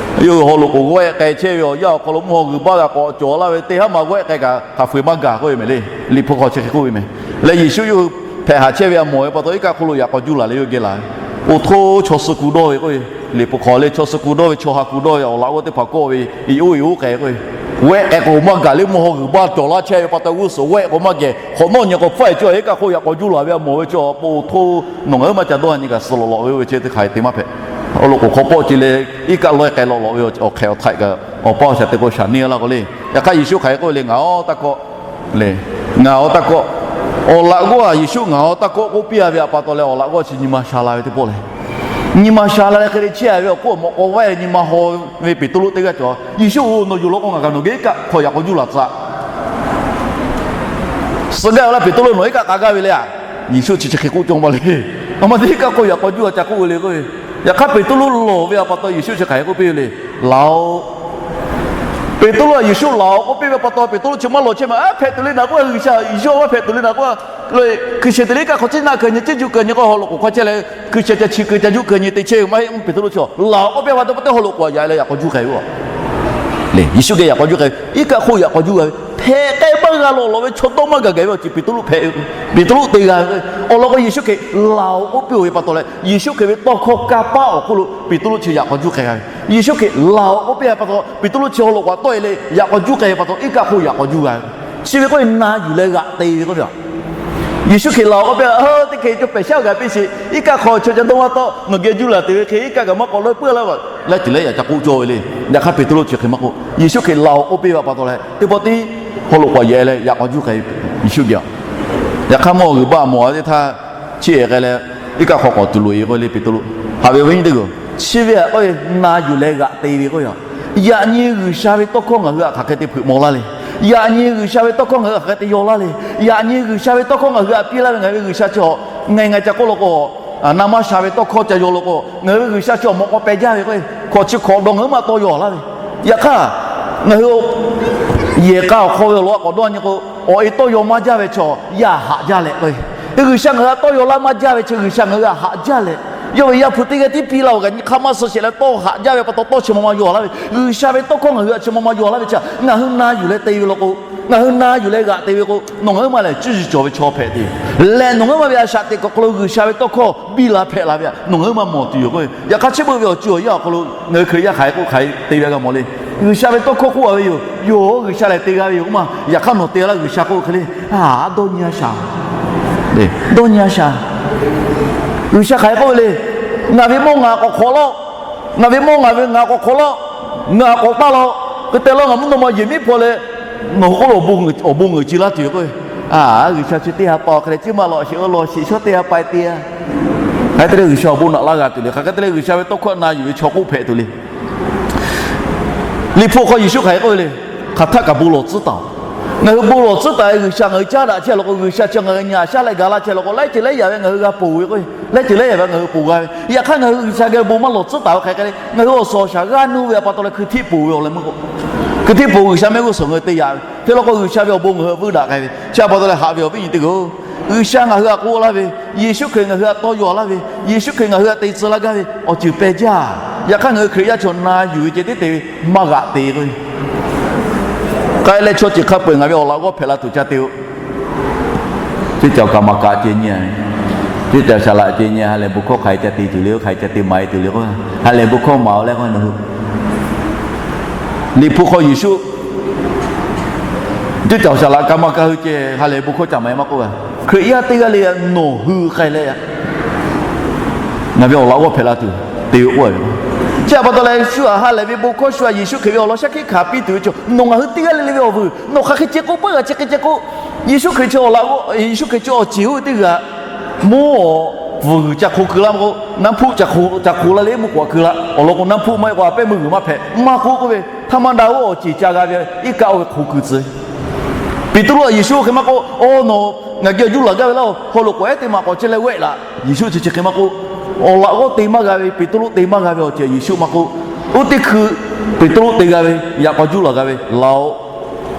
Yawˇ hui haw loꞈ k'oˍ g'awehˆ k'ai chehˇ ve awˬ yanˇ awˬ hk'aw lo mvuhˇ haw g'uiˬ baˇ g'a k'awꞈ cawˬ laˇ ve teˇ haˉ ma g'awehˆ k'ai kaꞈ hk'aˬ fuiˍ maˇ gaˬ k'oˆ ve mehˍ le. Liꞈ hpu hk'aw chi hk'e k'oˆ ve mehˍ. Leh Yeˍsuˆ yawˇ hui hpehꞈ haˍ chehˇ ve aꞈ mawˬ ve pa taw iˉ kaˆ hk'oˆ lo yaꞈ k'aw juˇ laˬ leh yawˇ geh laˬ ve. Oˇ htoˇ chaw suh ku dawˇ ve k'oˆ ve, Liꞈ hpu hk'aw leh chaw suh ku dawˇ ve chaw ha ku dawˇ ve awˬ laꞈ g'awˇ teˇ hpaˍ kawˆ ve, iˍ oˇ iˍ oˇ k'ai k'oˆ ve, g'awehˆ k'ai k'o maˇ gaˬ leh mvuhˇ haw g'uiˬ baˇ cawˬ laˇ chehˇ ve pa taw g'uˇ suhˍ g'awehˆ k'o maˇ geh hk'awꞈ nawˉ nyi k'o faˆ e cawˇ iˉ kaˆ hk'oˆ yaꞈ k'aw juˇ laˬ ve aꞈ mawˬ ve chaw pa oˇ htoˇ nawˬ ngaˬ hui maˇ ca dawˇ nyi kaꞈ suh lawꞈ lawꞈ ve oˇ ve chi teˇ hk'aˬ hk'e te maˇ hpehꞈ. Haw loꞈ k'oˍ hk'aw pawˆ ce leh iˉ kaˆ lawehˇ k'ai lawꞈ lawꞈ ve awˬ hk'ehꞈ awˬ htaiꞈ kaꞈ awˬ pa awˬ shaˍ te k'o shaˍ neˇ laˇ k'o le. Yaꞈ hk'aˇ Yeˍsuˆ hk'aˬ hk'e k'oˆ ve le, ngaˬ awˬ taˇ kawˆ le. Ngaˬ awˬ taˇ kawˆ. Awˬ laꞈ g'awˇ a Yeˍsuˆ ngaˬ awˬ taˇ kawˆ k'oˆ piˇ a ve aꞈ pa taw leh awˬ laꞈ g'awˇ chi nyi ma sha la ve teˇ pawˆ leh, nyi ma sha la leh hk'e le chehˇ a ve awˬ hk'oˆ awˬ mawꞈ k'aw vaˇ nyi ma haw ve Peˍtruˆ teˇ g'aˇ cawˬ. Yeˍsuˆ-oˬ, nawˬ yuˬ law k'o ngaˬ kaꞈ nawˬ geh iˉ kaˆ hk'aw yaꞈ k'aw juˇ laˬ tcuh. Suh gaˇ ve laˇ Peˍtruˆ nawˬ iˉ kaˆ k'a gaˇ ve le a. Yeˍsuˆ chi chi hk'e k'oˆ cawˇ maˇ le. Aˬ ma te iˉ kaˆ hk'aw yaꞈ k'aw juˇ a ca k'oˆ ve le k'oˆ ve. Yaꞈ hk'aˇ Peˍtruˆ lawˬ ve aꞈ pa taw Yeˍsuˆ chi hk'aˬ hk'e k'oˆ piˇ ve le. Laˬ-oꞈ. Peˍtruˆ a Yeˍsuˆ laˬ-oꞈ k'oˆ piˇ ve pa taw Peˍtruˆ chi maˇ lawˬ chehˇ ma. Aˉ, hpehꞈ tuˬ le naˍ k'oˆ, G'uiˬsha Yeˍsuˆ maˇ hpehꞈ tuˬ le naˍ k'oˆ, hkui sheh te le iˉ kaˆ hk'aw ciˉ naˆ keu nyi, ciˉ juˆ keu nyi k'o haw loꞈ k'oˍ hk'aw chehˇ leh hkui sheh ca chi keu ca juˆ keu nyi te chehˇ ve maˇ heˆ. Peˍtruˆ chi laˬ-oꞈ k'oˆ piˇ ve pa taw, pa taw haw loꞈ k'oˍ a yaꞈ leh yaꞈ k'aw juˇ k'ai ve a. Yeˍsuˆ geh yaꞈ k'aw juˇ k'ai ve, iˉ kaˆ hk'oˆ yaꞈ k'aw juˇ k'ai ve, hpehꞈ k'ai maˇ g'a lawꞈ lawꞈ ve chaw dawˇ maˇ gaˬ gaˬ ve awˬ ceuˬ Peˍtruˆ hpehꞈ ve. Peˍtruˆ te g'a ve. Awˬ lawn k'o Yeˍsuˆ Hkriꞈ laˬ-oꞈ k'oˆ piˇ-oˬ ve pa taw leh Yeˍsuˆ Hkriꞈ ve tawˇ hkawˇ kanˇ paˆ awˬ hk'oˆ lo Peˍtruˆ chi yaꞈ k'aw juˇ k'ai g'a ve. Yeˍsuˆ Hkriꞈ laˬ-oꞈ k'oˆ piˇ ve pa taw Peˍtruˆ chi haw loꞈ k'oˍ a tawˆ e leh yaꞈ k'aw juˇ k'ai ve pa taw iˉ kaˆ hk'oˆ yaꞈ k'aw juˇ g'a ve. Chi ve k'oˆ ve na yuˬ leh g'aꞈ te ve k'oˆ ve a. Yeˍsuˆ Hkriꞈ laˬ-oꞈ k'oˆ piˇ, teˇ hkeh co pehˬ shaˉ g'a piˇ sheˍ, iˉ kaˆ hk'aw chaw ca dawˇ maˇ tawˆ, nawˬ geh juˇ laˬ te ve hk'e iˉ kaˆ kaꞈ maˇ k'awꞈ leuˆ puiˉ laˇ ve, leh ceuˬ leh yaꞈ ca k'oˆ cawˇ ve le. Yaꞈ hk'aˇ Peˍtruˆ chi hk'e maˇ k'oˆ. Yeˍsuˆ Hkriꞈ laˬ-oꞈ k'oˆ piˇ ve pa taw leh teˇ pawˆ tiˉ hk'aw lo k'awꞈ yehˬ leh yaꞈ k'aw juˇ k'ai Yeˍsuˆ geh. Yaꞈ hk'aˇ mawˇ g'uiˬ baˆ mawˬ a teˇ htaˇ, chi ehˍ k'ai leh, iˉ kaˆ hk'aw k'awꞈ tuˬ loꞈ e k'oˆ le Peˍtruˆ. Haꞈ ve awˬ viˉ nyi teˇ hpaˍ-oˬ, chi ve htaꞈ k'oˆ ve na yuˬ leh g'aꞈ te ve k'oˆ ve yoˬ. Yaꞈ nyi G'uiˬsha ve tawˇ hkawˇ ngaˬ hui htaꞈ hk'aˬ hk'e te hpeuꞈ maw laˇ le. Yaꞈ nyi G'uiˬsha ve tawˇ hkawˇ ngaˬ hui htaꞈ hk'aˬ hk'e te yaw laˇ le. Yaꞈ nyi G'uiˬsha ve tawˇ hkawˇ ngaˬ hui htaꞈ piˇ laˇ ve ngaˬ hui ve G'uiˬsha chi awˬ ngaˬ ngaˬ ca k'oˆ law k'o, na maˇ sha ve tawˇ hkawˇ ca yaw law k'o, ngaˬ hui ve G'uiˬsha chi awˬ mawꞈ k'aw peh jaˇ ve k'o, hkawꞈ chi hkawꞈ dawˇ ngaˬ hui maˇ tawˇ yaw laˇ ve. Yaꞈ hk'aˇ, ngaˬ hui yehˬ k'a awˬ hk'aw ve awˬ lawn a k'awꞈ dawˇ nyi k'o, awˬ e tawˇ yaw maˇ jaˇ ve chaw yaˇ haꞈ jaˇ leh k'o, G'uiˬsha ngaˬ hui htaꞈ tawˇ yaw laˇ maˇ jaˇ ve chi G'uiˬsha ngaˬ hui htaꞈ haꞈ jaˇ leh, yawˇ ve Yaˇ hpu teˇ g'aˇ tiˉ piˇ laˇ-oˬ kaꞈ nyi hk'aˇ maˇ suh sheˍ leh tawˇ haꞈ jaˇ ve pa taw tawˇ chi ma ma yaw laˇ ve, G'uiˬsha ve tawˇ hkawˇ ngaˬ hui htaꞈ chi ma ma yaw laˇ ve chi, ngaˬ hui na yuˬ leh te ve law k'o, ngaˬ hui na yuˬ leh g'aꞈ te ve k'o, nawˬ ngaˬ hui ma lehˬ cuˇ yiˍ cawˬ ve chaw hpehꞈ te, lehˬ nawˬ ngaˬ hui ma ve a shaꞈ teꞈ kuiˬ awˬ hk'aw lo G'uiˬsha ve tawˇ hkawˇ biˇ la hpehꞈ la ve htaꞈ nawˬ ngaˬ hui ma mawˬ tuˬ yoˬ k'o, yaꞈ hk'aˇ chi beuꞈ ve awˬ cuˇ awˬ yanˇ awˬ hk'aw lo ngaˬ hui Hkriꞈ yaˇ hk'aˬ hk'e k'oˆ hk'aˬ hk'e te ve g'a mawˬ le. G'uiˬsha ve tawˇ hkawˇ k'oˆ a ve yoˬ, yawˇ G'uiˬsha lehˬ te g'a ve yoˬ k'oˆ ma. Yaꞈ hk'aˇ nawˬ te laˇ G'uiˬsha k'oˆ hk'e le, a, dawˇ nyi a shaˍ, dawˇ nyi a shaˍ. G'uiˬsha hk'aˬ hk'e k'oˆ ve le, ngaˬ ve mawˇ ngaˬ k'awꞈ hk'awꞈ laˇ-oˆ. Ngaˬ ve mawˇ ngaˬ ve ngaˬ k'awꞈ hk'awꞈ laˇ-oˆ. Ngaˬ k'awꞈ taˇ laˇ-oˆ. Hk'e te laˇ ngaˬ mvuhˇ naw ma yehˬ miˉ hpaw leh, nawˬ hui k'oˆ lo awˬ bon ngaˬ ci laˇ tuˬ yoˬ k'o, a, G'uiˬsha chi teˇ ha pa awˬ hk'e leh ciˇ maˇ lawꞈ sheˍ, lawꞈ sheˍ shawˉ teˇ ha pa te a. Hk'aˬ hk'e te leh G'uiˬsha awˬ bon naꞈ laˇ g'a tuˬ le. Hk'aˬ hk'e te leh G'uiˬsha ve tawˇ hkawˇ na yuˬ ve chaw k'oˆ hpehꞈ tuˬ le. Liꞈ hpu hk'aw Yeˍsuˆ hk'aˬ hk'e k'oˆ ve le, hk'aˬ htaˆ kaꞈ bon lawˬ tcuhˉ taˍ-oˬ. Ngaˬ hui bon lawˬ tcuhˉ taˍ ve G'uiˬsha ngaˬ hui caˉ daꞈ chehˇ law k'o, G'uiˬsha chi ngaˬ hui nyi shaˉ leh ga laˇ chehˇ law k'o, laiˉ ceuˬ laiˉ yaꞈ ve ngaˬ hui g'a ponˬ ve k'o, laiˉ ceuˬ laiˉ yaꞈ ve ngaˬ hui ponˬ g'a ve. Yaꞈ hk'aˇ ngaˬ hui G'uiˬsha geh bon maˇ lawˬ tcuhˉ taˍ ve hk'aˬ hk'e le, ngaˬ hui awˬ suhˍ awˬ shaˍ g'aˇ nuˇ ve a pa taw leh hkui htiˆ ponˬ ve awˬ leh meuˇ k'o, hkui htiˆ ponˬ G'uiˬsha mehˆ g'uˇ suhˍ ngaˬ hui te yaꞈ ve hk'e law k'o, G'uiˬsha ve awˬ bon ngaˬ hui vuiˇ daꞈ k'ai ve. Chi a pa taw leh haꞈ ve awˬ viˉ nyi teˇ hpaˍ-oˬ, G'uiˬsha ngaˬ hui htaꞈ k'oˆ laˇ ve, Yeˍsuˆ Hkriꞈ ngaˬ hui htaꞈ tawˇ yaw laˇ ve, Yeˍsuˆ Hkriꞈ ngaˬ hui htaꞈ te tcuh laˇ gaˇ ve awˬ ceuˬ peh jaˇ. Yaꞈ hk'aˇ ngaˬ hui Hkriꞈ yaˇ chaw na yuˬ ve ceh tiˉ te ve maˇ g'aꞈ te k'o, k'ai leh chaw ceuˬ hk'a peu-eˬ ngaˬ ve awˬ laꞈ g'awˇ hpehꞈ la tuˬ ca te-o. Teˇ caoˬ kaꞈ maˍ kaꞈ ceh nyi, teˇ caoˬ shaˍ laꞈ ceh nyi, ha lehˬ bon hkawˇ hk'aˬ hk'e ca te tuˬ le, hk'aˬ hk'e ca te maˍ e tuˬ le k'o, ha lehˬ bon hkawˇ maˍ-oˬ leh k'o, nawˬ hui Liꞈ hpu hk'aw Yeˍsuˆ teˇ caoˬ shaˍ laꞈ ka ma ka hui ceh ha lehˬ bon hkawˇ ca maˍ e maˇ k'oˆ g'a. Hkriꞈ yaˇ teˇ g'aˇ le nawˬ hui k'ai leh ngaˬ ve awˬ laꞈ g'awˇ hpehꞈ la tuˬ te ve k'oˆ ve. Chi a pa taw leh shu htaꞈ ha lehˬ ve bon hkawˇ shu htaꞈ Yeˍsuˆ Hkriꞈ ve awˬ lawn shaˉ hkiˆ hkanˍ piˇ tuˬ ve chaw, nawˬ ngaˬ hui teˇ g'aˇ le le ve awˬ vuiˬ nawˬ hk'aˬ hk'e ceh k'oˆ peuˬ g'a, chi hk'e ceh k'oˆ. Yeˍsuˆ Hkriꞈ chi awˬ laꞈ g'awˇ, Yeˍsuˆ Hkriꞈ chi awˬ ceˬ oˇ ve teˇ g'aˇ mvuhˇ awˬ vuiˬ ca hk'oˆ keu laˇ maˇ k'oˆ, naˇ hpfuhˆ ca hk'oˆ ca hk'oˆ laˇ le, mvuhˇ k'awꞈ keu laˇ. Awˬ lawn k'o naˇ hpfuhˆ maˇ heˆ k'o a pehˉ meuˇ g'uiˬ maˇ hpehꞈ, maˇ k'oˆ k'oˆ ve, htaˇ maˇ daꞈ oˇ awˬ ceˬ ca g'a ve iˉ kaˆ oˇ ve hk'oˆ keu tcuh. Peˍtruˆ htaꞈ Yeˍsuˆ hk'e maˇ k'oˆ, Awˬ, nawˬ ngaˬ geh awˬ juˇ laˬ gaˇ ve laˇ-oˬ. Haw loꞈ k'oꞈ ehˉ teˇ maˬ k'awꞈ chehˇ leh wehˆ laꞈ. Yeˍsuˆ chi chi hk'e maˇ k'oˆ. Awˬ laꞈ g'awˇ te maˇ g'a ve, Peˍtruˆ te maˇ g'a ve awˬ ceuˬ Yeˍsuˆ maˇ k'oˆ. Oˇ teˇ hkui Peˍtruˆ te g'a ve, yaꞈ k'aw juˇ laˬ g'a ve, Laˬ-oꞈ.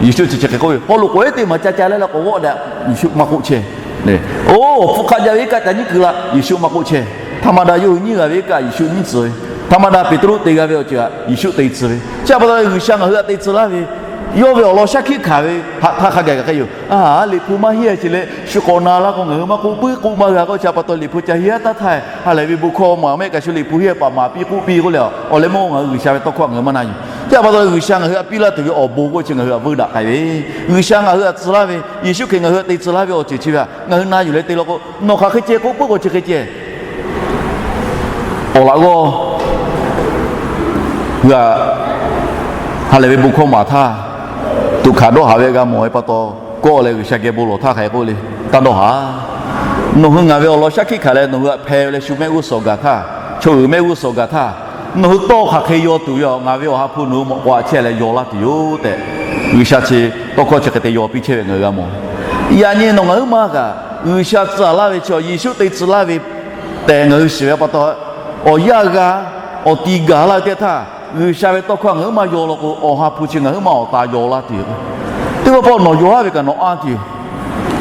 Yeˍsuˆ chi chi hk'e k'oˆ ve, haw loꞈ k'oꞈ ehˉ teˇ maˬ ca ca leh la k'awꞈ g'awˆ daꞈ, Yeˍsuˆ maˇ k'oˆ chehˇ. Oˇ, awˬ hpfuhˆ hk'aˆ jaˇ ve iˉ kaˆ ca nyiˉ keu laˇ, Yeˍsuˆ maˇ k'oˆ chehˇ. Htaˇ maˇ daꞈ yawˇ hui nyiˉ g'a ve iˉ kaˆ Yeˍsuˆ nyiˉ tcuh ve. Htaˇ maˇ daꞈ Peˍtruˆ te g'a ve awˬ ceuˬ htaꞈ Yeˍsuˆ te tcuh ve. Chi a pa taw G'uiˬsha ngaˬ hui htaꞈ te tcuh laˇ ve, yawˇ ve awˬ lawn shaˉ hkiˆ hkanˍ ve haꞈ htaˇ hk'a gaˬ kaꞈ hk'e yoˬ. A, Liꞈ hpu maˇ henˇ a ce leh shu k'awꞈ na laˇ k'o ngaˬ hui maˇ k'oˆ puiˉ k'oˆ maˇ g'a k'o, chi a pa taw Liꞈ hpu ca henˇ a taˇ htaˇ, ha lehˬ ve bon hkawˇ maˍ mehˆ kaꞈ shu Liꞈ hpu henˇ paˍ maˍ piˇ k'oˆ piˇ k'oˆ leh, awˬ leh mawˇ ngaˬ hui G'uiˬsha ve tawˇ hkawˇ ngaˬ hui maˇ na yuˬ. Chi a pa taw G'uiˬsha ngaˬ hui htaꞈ piˇ laˇ tuˬ ve awˬ bon k'oˆ chi ngaˬ hui htaꞈ vuiˇ daꞈ k'ai ve, G'uiˬsha ngaˬ hui htaꞈ tcuh laˇ ve, Yeˍsuˆ Hkriꞈ ngaˬ hui htaꞈ te tcuh laˇ ve awˬ ceuˬ chi ve htaꞈ ngaˬ hui na yuˬ leh te law k'o, nawˬ hk'aˬ hk'e ceh k'oˆ puiˉ k'o chi hk'e ceh Awˬ laꞈ g'awˇ hui-a, ha lehˬ ve bon hkawˇ maˍ htaˇ, tuꞈ hkanˍ dawˇ haˍ ve g'a mawˬ ve pa taw, kawˆ leh G'uiˬsha geh bon lawˬ htaˇ hk'aˬ hk'e k'oˆ le, taˇ dawˇ haˍ. Nawˬ hui ngaˬ ve awˬ lawn shaˉ hkiˆ hkanˍ leh nawˬ hui htaꞈ hpeh leh shu mehˆ g'uˇ suhˍ gaˬ htaˇ, chaw uiˍ mehˆ g'uˇ suhˍ gaˬ htaˇ, nawˬ hui tawˇ hk'aˬ hk'e yaw tuˬ ve, ngaˬ ve awˬ ha hpu nawˬ hui mawꞈ k'aw aꞈ chehˇ leh yaw laˇ tuˬ yoˬ tehꞈ, G'uiˬsha chi tawˇ hkawˇ chi hk'e te yaw piˇ chehˇ ve ngaˬ hui g'a mawˬ. Yaꞈ nyi nawˬ ngaˬ huiˉ maˇ kaꞈ G'uiˬsha tcuh laˇ ve chi, Yeˍsuˆ te tcuh laˇ ve tehꞈ ngaˬ hui shiˍ ve pa taw, awˬ yanˇ g'a, awˬ ti gaˬ laˇ ve teˇ htaˇ, G'uiˬsha ve tawˇ hkawˇ ngaˬ huiˉ maˇ yaw law k'o, awˬ ha hpu chi ngaˬ huiˉ maˇ awˬ ta yaw laˇ tuˬ yoˬ. Teˇ pawˆ pawˆ nawˬ yaw haˉ ve kaꞈ nawˬ anˇ tuˬ yoˬ.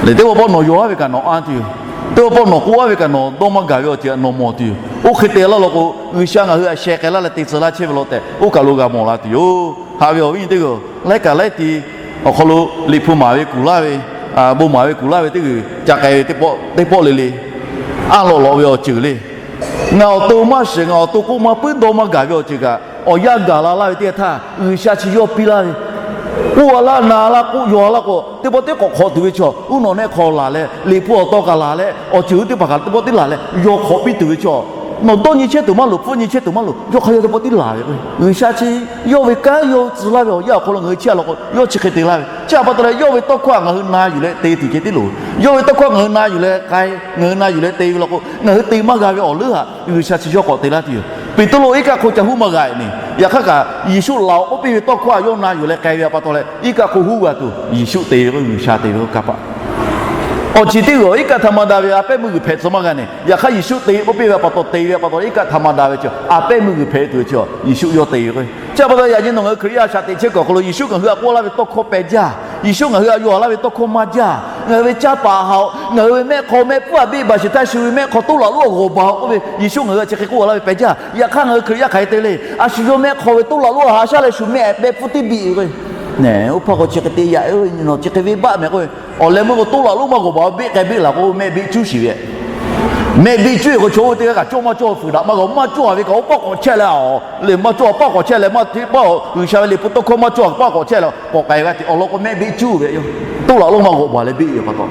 Lehˬ teˇ pawˆ pawˆ nawˬ yaw haˉ ve kaꞈ nawˬ anˇ tuˬ yoˬ. Teˇ pawˆ pawˆ nawˬ k'oˆ haˉ ve kaꞈ nawˬ dawˇ maˇ gaˬ ve awˬ ceuˬ nawˬ mawˬ tuˬ yoˬ. Oˇ hk'e te laˇ law k'o, G'uiˬsha ngaˬ hui htaꞈ sheh k'ai laˇ leh te tcuh laˇ chehˇ ve law tehꞈ, oˇ kaˬ lo g'a mawˬ la tuˬ yoˬ. Haꞈ ve awˬ viˉ nyi teˇ hpaˍ-oˬ, laiˉ kaꞈ laiˉ ti awˬ hk'aw lo Liꞈ hpu maˍ ve kuˬ laˇ ve, bon maˍ ve kuˬ laˇ ve teˇ g'uiˬ ca k'ai ve teˇ pawˆ le le, anˇ lawꞈ lawꞈ ve awˬ ceuˬ le. Ngaˬ awˬ to maˇ shiˍ, ngaˬ awˬ to k'oˆ maˇ puiˉ dawˇ maˇ gaˬ ve awˬ ceuˬ kaꞈ, awˬ yanˇ gaˬ la laˇ ve teˇ htaˇ, G'uiˬsha chi yawˇ piˇ laˇ ve, k'oˆ a laˇ, na laˇ, k'oˆ yaw laˇ k'o, teˇ pawˆ teˇ k'awꞈ hk'awꞈ tuˬ ve chaw, uˉ nawˬ nehˆ hk'aw laˬ leh, Liꞈ hpu awˬ taw kaꞈ laˬ leh, awˬ ceuˬ hui teˇ hpaˍ kaꞈ teˇ pawˆ teˇ laˬ leh yaw hk'awꞈ piˇ tuˬ ve chaw, Nawˬ dawˇ nyi chehˇ tuˬ maˇ loˍ, pfuhˆ nyi chehˇ tuˬ maˇ loˍ, yawˇ hk'aˬ hk'e te pa tiˉ laˬ ve k'o, G'uiˬsha chi yawˇ ve kanˉ yawˇ tcuh laˇ ve awˬ yanˇ awˬ hk'aw lo ngaˬ hui chehˇ a law k'o, yawˇ chi hk'e te laˇ ve. Chi htaꞈ pa taw leh yawˇ ve tawˇ hkawˇ htaꞈ ngaˬ hui na yuˬ leh te tuˬ ceh tiˉ loˍ. Yawˇ ve tawˇ hkawˇ htaꞈ ngaˬ hui na yuˬ leh k'ai, ngaˬ hui na yuˬ leh te ve law k'o, ngaˬ hui te maˇ g'a ve awˬ leuˉ htaꞈ G'uiˬsha chi yawˇ k'awꞈ te laˇ tuˬ yoˬ. Peˍtruˆ iˉ kaˆ hk'aw ca huˉ maˇ g'a e ne, yaꞈ hk'aˇ kaꞈ Yeˍsuˆ laˬ k'oˆ piˇ ve tawˇ hkawˇ htaꞈ yawˇ na yuˬ leh k'ai ve pa taw leh, iˉ kaˆ hk'aw huˉ g'a tuˬ Yeˍsuˆ te ve k'o, G'uiˬsha te ve k'o kaˇ paˆ awˬ ceuˬ teˇ g'aˇ iˉ kaˆ htaꞈ ma daꞈ ve a pehˉ meuˇ g'uiˬ hpehꞈ tcuh maˇ g'a ne. Yaꞈ hk'aˇ Yeˍsuˆ te k'oˆ piˇ ve pa taw, te ve pa taw iˉ kaˆ htaꞈ ma daꞈ ve chi a pehˉ meuˇ g'uiˬ hpehꞈ tuˬ ve chi Yeˍsuˆ yawˇ te ve k'o. Chi pa taw yaꞈ nyi nawˬ ngaˬ hui Hkriꞈ yaˇ a shaꞈ teꞈ chehˇ kuiˬ awˬ hk'aw lo Yeˍsuˆ ngaˬ hui htaꞈ k'oˆ laˇ ve tawˇ hkawˇ peh jaˇ. Yeˍsuˆ ngaˬ hui htaꞈ yaw laˇ ve tawˇ hkawˇ maˇ jaˇ. Ngaˬ hui ve caˇ paˍ haꞈ-oꞈ, ngaˬ hui ve mehˆ hk'aw mehˆ pfuhˇ htaꞈ beˆ baˬ sheˍ htaˇ shu ve mehˆ hk'aw toˇ laꞈ lonˉ htaꞈ g'awˬ baˬ-oꞈ k'oˆ ve Yeˍsuˆ ngaˬ hui htaꞈ chi hk'e k'oˆ laˇ ve peh jaˇ. Yaꞈ hk'aˇ ngaˬ hui Hkriꞈ yaˇ hk'aˬ hk'e te le. A shu yawˇ mehˆ hk'aw ve toˇ laꞈ lonˉ htaꞈ haꞈ shaˉ leh shu mehˆ hpfuhˇ teˇ biˆ ve k'o, oˇ hpaˇ k'o chi hk'e te yaꞈ-oˬ, nawˬ chi hk'e venˇ baˆ mehˍ k'oˆ ve. Awˬ leh meuˇ k'o toˇ laꞈ lonˉ maˇ g'awˬ baˬ-oꞈ, beˆ k'ai beˆ laˬ k'o mehˆ beˆ cuˉ shiˍ ve. Mehˆ beˆ cuˉ-e k'o chaw oˇ ve teˇ g'aˇ kaꞈ cawˇ maˇ cawˇ fuiˍ daꞈ maˇ g'a-oˬ, maˇ cawˇ-a ve kaꞈ oˇ paˆ k'awꞈ chehˇ leh, a, lehˬ maˇ cawˇ-a paˆ k'awꞈ chehˇ leh maˇ teˇ paˆ G'uiˬsha ve liꞈ hpu tawˇ hkawˇ maˇ cawˇ-a paˆ k'awꞈ chehˇ leh k'awꞈ k'ai g'a teꞈ awˬ lawn k'o mehˆ beˆ cuˉ ve yoˬ. Toˇ laꞈ lonˉ maˇ g'awˬ baˬ leh beˆ ve pa taw,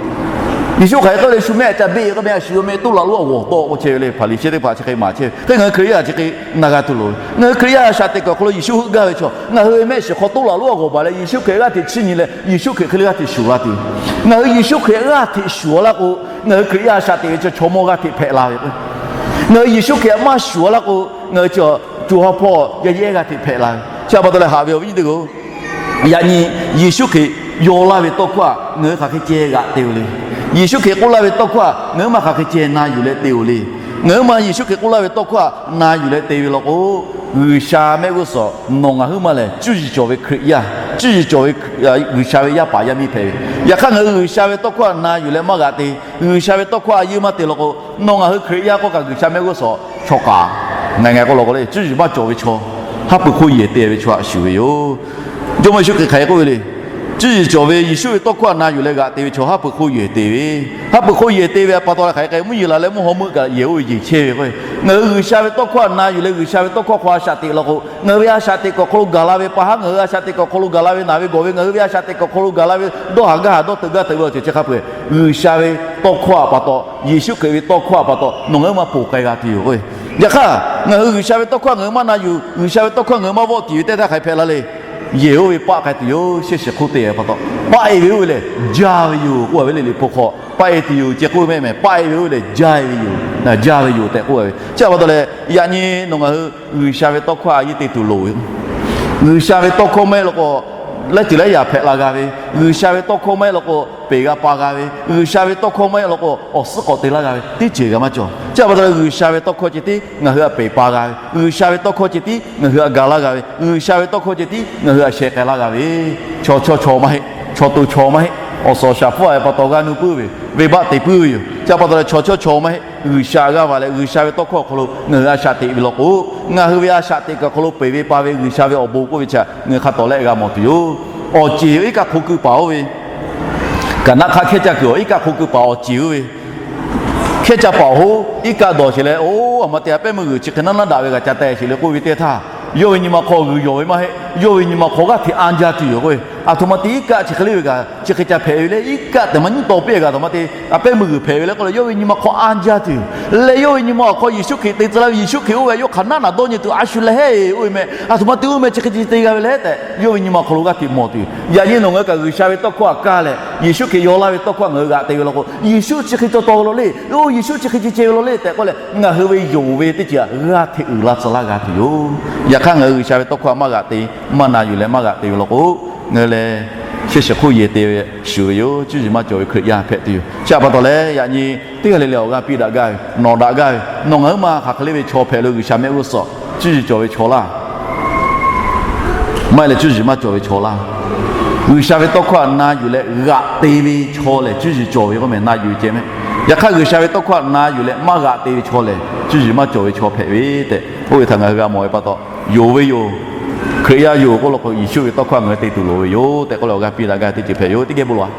Yeˍsuˆ hk'aˬ hk'e k'oˆ le, shu mehˆ ca beˆ ve k'o mehˆ a shu yawˇ mehˆ toˇ laꞈ lonˉ htaꞈ g'awˬ tawˆ k'o chehˇ ve le. Hpaˍriˍsehˇ teˇ hpaˍ chi hk'e maˍ chehˇ ve hk'e ngaˬ hui Hkriꞈ yaˇ chi hk'e na g'a tuˬ loˍ ve. Ngaˬ hui Hkriꞈ yaˇ a shaꞈ teꞈ kuiˬ awˬ hk'aw lo Yeˍsuˆ heuˆ gaˇ ve chaw ngaˬ hui ve mehˆ shiˍ hk'aw toˇ laꞈ lonˉ htaꞈ g'awˬ baˬ leh Yeˍsuˆ Hkriꞈ g'aˇ hteꞈ chiˇ nyi leh Yeˍsuˆ Hkriꞈ hk'e le g'aˇ hteꞈ shuˍ laˇ tuˬ yoˬ. Ngaˬ hui Yeˍsuˆ Hkriꞈ g'aˇ hteꞈ shuˍ laˇ k'o, ngaˬ hui Hkriꞈ yaˇ a shaꞈ teꞈ ve chaw chaw mawˇ g'aˇ hteꞈ hpehꞈ la ve k'o, ngaˬ hui Yeˍsuˆ Hkriꞈ htaꞈ maˇ shuˍ laˇ k'o, ngaˬ hui chi co ha hpawˇ yaˇ yehˇ g'aˇ hteꞈ hpehꞈ la ve. Chi pa taw leh haꞈ ve awˬ viˉ nyi teˇ hpaˍ-oˬ, yaꞈ nyi Yeˍsuˆ Hkriꞈ yaw laˇ ve tawˇ hkawˇ htaꞈ ngaˬ hui hk'aˬ hk'e ceh g'aꞈ te-oˬ le. Yeˍsuˆ Hkriꞈ k'oˆ laˇ ve tawˇ hkawˇ htaꞈ ngaˬ hui maˇ hk'aˬ hk'e ceh na yuˬ leh te-oˬ le. Ngaˬ hui maˇ Yeˍsuˆ Hkriꞈ k'oˆ laˇ ve tawˇ hkawˇ htaꞈ na yuˬ leh te ve law k'o, G'uiˬsha mehˆ g'uˇ suhˍ nawˬ ngaˬ hui maˇ lehˬ cuˇ yiˍ cawˬ ve Hkriꞈ yaˇ, cuˇ yiˍ cawˬ ve G'uiˬsha ve yaˇ paˍ yaˇ miˇ hpehꞈ ve. Yaꞈ hk'aˇ ngaˬ hui G'uiˬsha ve tawˇ hkawˇ htaꞈ na yuˬ leh maˇ g'aꞈ te, G'uiˬsha ve tawˇ hkawˇ htaꞈ yeuˇ maˇ te law k'o, nawˬ ngaˬ hui Hkriꞈ yaˇ k'oˆ kaꞈ G'uiˬsha mehˆ g'uˇ suhˍ chaw kaꞈ ngaˬ ngaˬ k'oˆ law k'o le, cuˇ yiˍ maˇ cawˬ ve chaw, haˉ pui hk'oˆ yehˬ te ve chaw htaꞈ shuˍ ve yoˬ. Jawˇmawˇ Yeˍsuˆ Hkriꞈ hk'aˬ hk'e k'oˆ ve le. Cuˇ yiˍ cawˬ ve Yeˍsuˆ ve tawˇ hkawˇ htaꞈ na yuˬ leh g'aꞈ te ve chaw haˉ pui hk'oˆ yehˬ te ve, haˉ pui hk'oˆ yehˬ te ve pa taw leh hk'aˬ hk'e k'ai mvuhˇ yeˬ laˬ leh mvuhˇ haw meuˆ kaꞈ yehˬ oˇ ve jeˬ chehˇ ve k'o, ngaˬ hui G'uiˬsha ve tawˇ hkawˇ htaꞈ na yuˬ leh G'uiˬsha ve tawˇ hkawˇ hk'aw a shaꞈ teꞈ law k'o, ngaˬ hui ve a shaꞈ teꞈ kuiˬ awˬ hk'aw lo gaˬ la ve pa haˉ ngaˬ hui a shaꞈ teꞈ kuiˬ awˬ hk'aw lo gaˬ la ve, naˬ ve gawˬ ve ngaˬ hui ve a shaꞈ teꞈ kuiˬ awˬ hk'aw lo gaˬ la ve, dawˇ haˍ gaˇ haˍ dawˇ teuꞈ gaˇ teuꞈ ve awˬ ceuˬ chi hk'a peu-eˬ G'uiˬsha ve tawˇ hkawˇ htaꞈ pa taw, Yeˍsuˆ Hkriꞈ ve tawˇ hkawˇ htaꞈ pa taw nawˬ ngaˬ hui maˇ ponˬ k'ai g'a tuˬ yoˬ k'o. Yaꞈ hk'aˇ ngaˬ hui G'uiˬsha ve tawˇ hkawˇ htaꞈ ngaˬ hui maˇ na yuˬ, G'uiˬsha ve tawˇ hkawˇ htaꞈ ngaˬ hui maˇ vawˆ tiˍ ve teˇ htaˇ hk'aˬ hk'e hpehꞈ la le. Yehˬ oˇ ve paˆ k'ai tuˬ yoˬ. Shehˆ shiˍ hk'oˆ te pa taw, paˆ-e ve oˇ ve lehˬ jaˇ ve yoˬ k'oˆ a ve le. Liꞈ hpu hk'aw paˆ-e tuˬ yoˬ ceh k'oˆ ve mehˆ mehˍ, paˆ-e ve oˇ ve lehˬ jaˇ ve yoˬ, jaˇ ve yoˬ tehꞈ k'oˆ a ve. Chi pa taw leh yaꞈ nyi nawˬ ngaˬ hui G'uiˬsha ve tawˇ hkawˇ htaꞈ a yeˇ te tuˬ loˍ ve. G'uiˬsha ve tawˇ hkawˇ maˇ heˆ law k'o, laiˉ ceuˬ laiˉ yaꞈ hpehꞈ la g'a ve. G'uiˬsha ve tawˇ hkawˇ maˇ heˆ law k'o, peˬ g'a pa g'a ve. G'uiˬsha ve tawˇ hkawˇ maˇ heˆ law k'o, awˬ suhˉ k'awꞈ te laˇ g'a ve teˇ ceuˬ g'a maˇ cawˬ. Chi pa taw leh G'uiˬsha ve tawˇ hkawˇ ceh tiˉ ngaˬ hui htaꞈ peˬ pa g'a ve. G'uiˬsha ve tawˇ hkawˇ ceh tiˉ ngaˬ hui htaꞈ ga laˇ g'a ve. G'uiˬsha ve tawˇ hkawˇ ceh tiˉ ngaˬ hui htaꞈ sheh k'ai laˇ g'a ve. Chaw chawˇ chaw maˇ heˆ, chaw to chaw maˇ heˆ, awˬ suhˍ awˬ shaˍ hpfuhˇ a ve pa taw g'aˇ nuˇ puiˉ ve, venˇbaˆ te puiˉ ve yoˬ. Chi pa taw leh chaw chawˇ chaw maˇ heˆ, G'uiˬsha g'aˇ va leh G'uiˬsha ve tawˇ hkawˇ awˬ hk'aw lo ngaˬ hui a shaꞈ teꞈ ve law k'o, ngaˬ hui ve a shaꞈ teꞈ kuiˬ awˬ hk'aw lo peˬ ve pa ve G'uiˬsha ve awˬ bon k'oˆ ve chi htaꞈ ngaˬ hui hk'a tawˍ leh g'a mawˬ tuˬ yoˬ. Awˬ ceˬ iˉ kaˆ hk'oˆ keu paˍ oˇ ve, kaˍnaˆ hk'aˆ hkehˇ caˇ kuiˬ awˬ iˉ kaˆ hk'oˆ keu paˍ awˬ ceˬ oˇ ve, hkehˇ caˇ paˍ awˬ hoˉ iˉ kaˆ dawˬ sheˍ leh, oˇ, a htoꞈ ma te a pehˉ meuˇ g'uiˬ chi hk'e naˉ naˉ daꞈ ve g'a ca teh sheˍ le k'oˆ ve teˇ htaˇ, yawˇ ve nyi ma hk'aw g'uiˬ yawˬ ve maˇ heˆ. Yawˇ ve nyi ma hk'aw g'aˇ hteꞈ anˇ jaˇ tuˬ yoˬ k'o, a htoꞈ ma te iˉ kaˆ chi hk'e le ve kaꞈ chi hk'e ca hpehꞈ ve le. Iˉ kaˆ tehꞈ maˇ nyiˉ taw piˇ a kaꞈ a htoꞈ ma te a pehˉ meuˇ g'uiˬ hpehꞈ ve le k'oˆ leh, yawˇ ve nyi ma hk'aw anˇ jaˇ tuˬ yoˬ. Leh yawˇ ve nyi ma awˬ hk'aw Yeˍsuˆ Hkriꞈ te tcuh laˇ ve, Yeˍsuˆ Hkriꞈ oˇ ve yawˇ hk'aˬ naˉ naꞈ dawˇ nyi tuˬ a shu leh heˆ oˇ ve meh, a htoꞈ ma te oˇ meh chi hk'e ce te g'a ve le tehꞈ, yawˇ ve nyi ma awˬ hk'aw lo g'aˇ hteꞈ mawˬ tuˬ yoˬ. Yaꞈ nyi nawˬ ngaˬ hui kaꞈ G'uiˬsha ve tawˇ hkawˇ htaꞈ kaˇ leh, Yeˍsuˆ Hkriꞈ yaw laˇ ve tawˇ hkawˇ htaꞈ ngaˬ hui g'aꞈ te ve law k'o, Yeˍsuˆ chi hk'e caw taw ve law le, oˇ, Yeˍsuˆ chi hk'e ce ceh ve law le tehꞈ k'oˆ leh, ngaˬ hui ve yonˍ ve teˇ ceuˬ htaꞈ g'aˇ hteꞈ uiˍ la tcuh laˇ g'a tuˬ yoˬ. Yaꞈ hk'aˇ ngaˬ hui G'uiˬsha ve tawˇ hkawˇ htaꞈ maˇ g'aꞈ te, maˇ na yuˬ leh maˇ g'aꞈ te ve law k'o, ngaˬ hui lehˬ shehˆ shiˍ hk'oˆ yehˬ te ve shuˍ ve yoˬ. Cuˇ yiˍ maˇ cawˬ ve Hkriꞈ yaˇ hpehꞈ tuˬ yoˬ. Chi pa taw leh yaꞈ nyi teˇ g'aˇ le le awˬ g'aˇ piˇ daꞈ gaˇ ve, nawˬ daꞈ gaˇ ve, nawˬ ngaˬ hui maˇ hk'aˬ hk'e le ve chaw hpehꞈ lo G'uiˬsha mehˆ g'uˇ suhˍ cuˇ yiˍ cawˬ ve chaw laˇ maˇ heˆ leh cuˇ yiˍ maˇ cawˬ ve chaw laˇ. G'uiˬsha ve tawˇ hkawˇ htaꞈ na yuˬ leh g'aꞈ te ve chaw lehˬ cuˇ yiˍ cawˬ ve k'oˆ meh na yuˬ ve ceh meh. Yaꞈ hk'aˇ G'uiˬsha ve tawˇ hkawˇ htaꞈ na yuˬ leh maˇ g'aꞈ te ve chaw lehˬ cuˇ yiˍ maˇ cawˬ ve chaw hpehꞈ ve tehꞈ oˇ ve htaꞈ ngaˬ hui g'a mawˬ ve pa taw, yonˍ ve yoˬ. Hkriꞈ yaˇ yoˬ k'oˆ law k'o, Yeˍsuˆ ve tawˇ hkawˇ htaꞈ ngaˬ hui te tuˬ loˍ ve yoˬ tehꞈ k'oˆ leh awˬ g'aˇ piˇ daꞈ gaˇ ve teˇ ceuˬ hpehꞈ yoˬ. Teˇ geh bon lawˬ a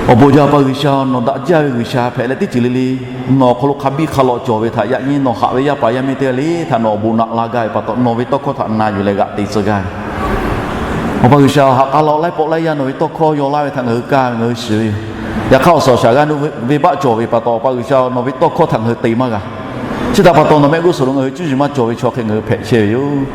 Awˬ bon jaˇ Awˬ pa G'uiˬsha, nawˬ daꞈ jaˇ ve G'uiˬsha hpehꞈ leh teˇ ceuˬ le le nawˬ awˬ hk'aw lo hk'a biˇ hk'a lawꞈ cawˬ ve htaꞈ yaꞈ nyi nawˬ haꞈ ve yaˇ paˍ yaˇ miˇ teˇ g'aˇ le htaꞈ nawˬ awˬ bon naꞈ la gaˇ ve pa taw, nawˬ ve tawˇ hkawˇ htaꞈ na yuˬ leh g'aꞈ te tcuh gaˇ ve Awˬ pa G'uiˬsha, haꞈ k'a law laiˉ pawˆ laiˉ yaˇ nawˬ ve tawˇ hkawˇ yaw laˇ ve htaꞈ ngaˬ hui kaˇ ve ngaˬ hui shiˍ ve yoˬ. Yaꞈ hk'aˇ awˬ suhˍ awˬ shaˍ g'aˇ nuˇ ve venˇ baˆ cawˬ ve pa taw, Awˬ pa G'uiˬsha-oˬ, nawˬ ve tawˇ hkawˇ htaꞈ ngaˬ hui te maˇ g'a. Chi htaꞈ pa taw, nawˬ mehˆ g'uˇ suhˍ lo ngaˬ hui cuˇ yiˍ maˇ cawˬ ve chaw hk'e ngaˬ hui hpehꞈ chehˇ ve yoˬ.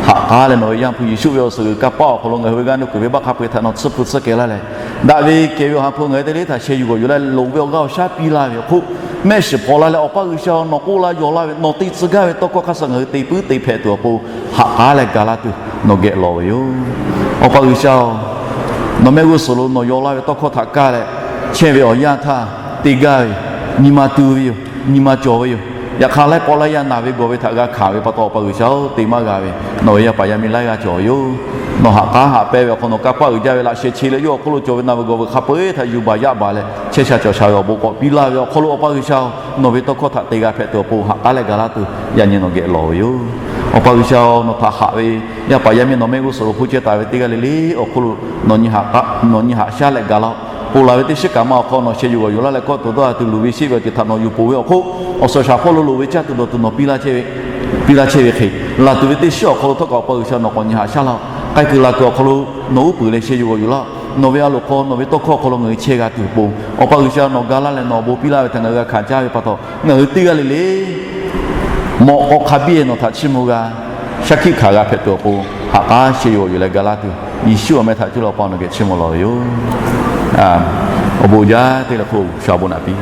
Haꞈ k'aˉ leh nawˬ ve Yaˇ hpu Yeˍsuˆ ve awˬ suhˍ g'uiˬ kanˇ paˆ awˬ hk'aw lo ngaˬ hui ve g'aˇ nuˇ kuiˬ venˇ baˆ hk'a peu-eˬ htaꞈ nawˬ tsuhˇ hpu tsuhˇ kehˬ laˇ leh, daꞈ ve kehˬ ve awˬ ha hpu ngaˬ hui teˇ leˉ htaꞈ sheh yuˬ g'awˬ yuˬ laˇ, loˍ ve awˬ g'aˇ awˬ shaˉ piˇ laˇ ve awˬ hk'oˆ, mehˆ shiˍ hpaw laˇ leh, Awˬ pa G'uiˬsha-oˬ, nawˬ k'oˆ laˇ yaw laˇ ve, nawˬ te tcuh gaˇ ve tawˇ hkawˇ hk'a shuˍ ngaˬ hui te puiˉ te hpehꞈ tuˬ awˬ pon, haꞈ k'aˉ leh ga laˇ tuˬ nawˬ geh lawˬ ve yoˬ. Awˬ pa G'uiˬsha-oˬ, nawˬ mehˆ g'uˇ suhˍ lo nawˬ yaw laˇ ve tawˇ hkawˇ htaꞈ kaˇ leh, chehˇ ve awˬ yanˇ htaˇ te gaˇ ve, nyi ma tu ve yoˬ, nyi ma cawˬ ve yoˬ. Yaꞈ hk'aˇ, laiˉ pawˆ laiˉ yaˇ naˬ ve gawˬ ve htaꞈ g'a hkanˍ ve pa taw, Awˬ pa G'uiˬsha-oˬ, te maˇ g'a ve nawˬ ve yaˇ paˍ yaˇ miˇ laiˉ g'aˇ cawˬ ve yoˬ. Nawˬ haꞈ k'aˉ haꞈ pehnˇ ve awˬ hk'aw nawˬ kanˇ paˆ uiˍ jaˇ ve laꞈ sheh che leh yawˇ awˬ hk'oˆ lo cawˬ ve naˬ ve gawˬ ve hk'a peu-eˬ htaꞈ yuˬ baˬ yaˇ baˬ leh, chehˇ sha cawˬ sha ve awˬ bon k'awꞈ piˇ laˇ ve awˬ hk'aw lo, Awˬ pa G'uiˬsha-oˬ, nawˬ ve tawˇ hkawˇ htaꞈ te g'a hpehꞈ tuˬ awˬ pon haꞈ k'aˉ leh ga laˇ tuˬ yaꞈ nyi nawˬ geh lawˬ ve yoˬ. Awˬ pa G'uiˬsha-oˬ, nawˬ htaꞈ haꞈ ve yaˇ paˍ yaˇ miˇ nawˬ mehˆ g'uˇ suhˍ lo hpu ceh taˍ ve teˇ g'aˇ le le awˬ hk'oˆ lo nawˬ nyi haꞈ shaˉ leh ga laˇ-oˆ. Ponˬ laˬ ve teˇ shiˉ kaꞈ ma awˬ hk'aw nawˬ sheh yuˬ g'awˬ yuˬ laˇ leh, kawˆ tuˬ dawˇ ha tuˬ luˬ ve sheˆ ve awˬ ceuˬ htaꞈ nawˬ yuˬ poˬ ve awˬ hk'oˆ, awˬ suhˍ awˬ shaˍ hpawˇ lo loˍ ve caˇ tuˬ dawˬ tuˬ nawˬ piˇ laˇ chehˇ ve hk'e, laˬ tuˬ ve teˇ shiˉ awˬ hk'aw lo htawˇ kaꞈ Awˬ pa G'uiˬsha nawˬ k'awꞈ nyi haꞈ shaˉ laˇ-oˆ. K'ai kuiˬ laˬ kuiˬ awˬ hk'aw lo nawˬ uˉ peunˍ leh sheh yuˬ g'awˬ yuˬ laˇ-oˆ. Nawˬ ve a loˍ hk'aw nawˬ ve tawˇ hkawˇ awˬ hk'aw lo ngaˬ hui chehˇ g'a tuˬ awˬ pon, Awˬ pa G'uiˬsha nawˬ ga laˇ leh nawˬ awˬ bon piˇ laˇ ve htaꞈ ngaˬ hui g'a hkanˍ caˇ ve pa taw, ngaˬ hui teˇ g'aˇ le le mawꞈ k'aw hk'a biˇ-e nawˬ htaꞈ chiˇ mvuh g'a, shaˉ hkiˆ hkanˍ g'a hpehꞈ tuˬ awˬ pon, haꞈ k'aˉ sheh yuˬ g'awˬ yuˬ leh ga laˇ tuˬ, Yeˍsuˆ awˬ meh htaꞈ cuˇ leh Awˬ pa nawˬ geh chiˇ mvuh lawˬ ve yoˬ. Awˬ bon jaˇ teˇ leh hk'oˆ shaˍ bon naꞈ piˇ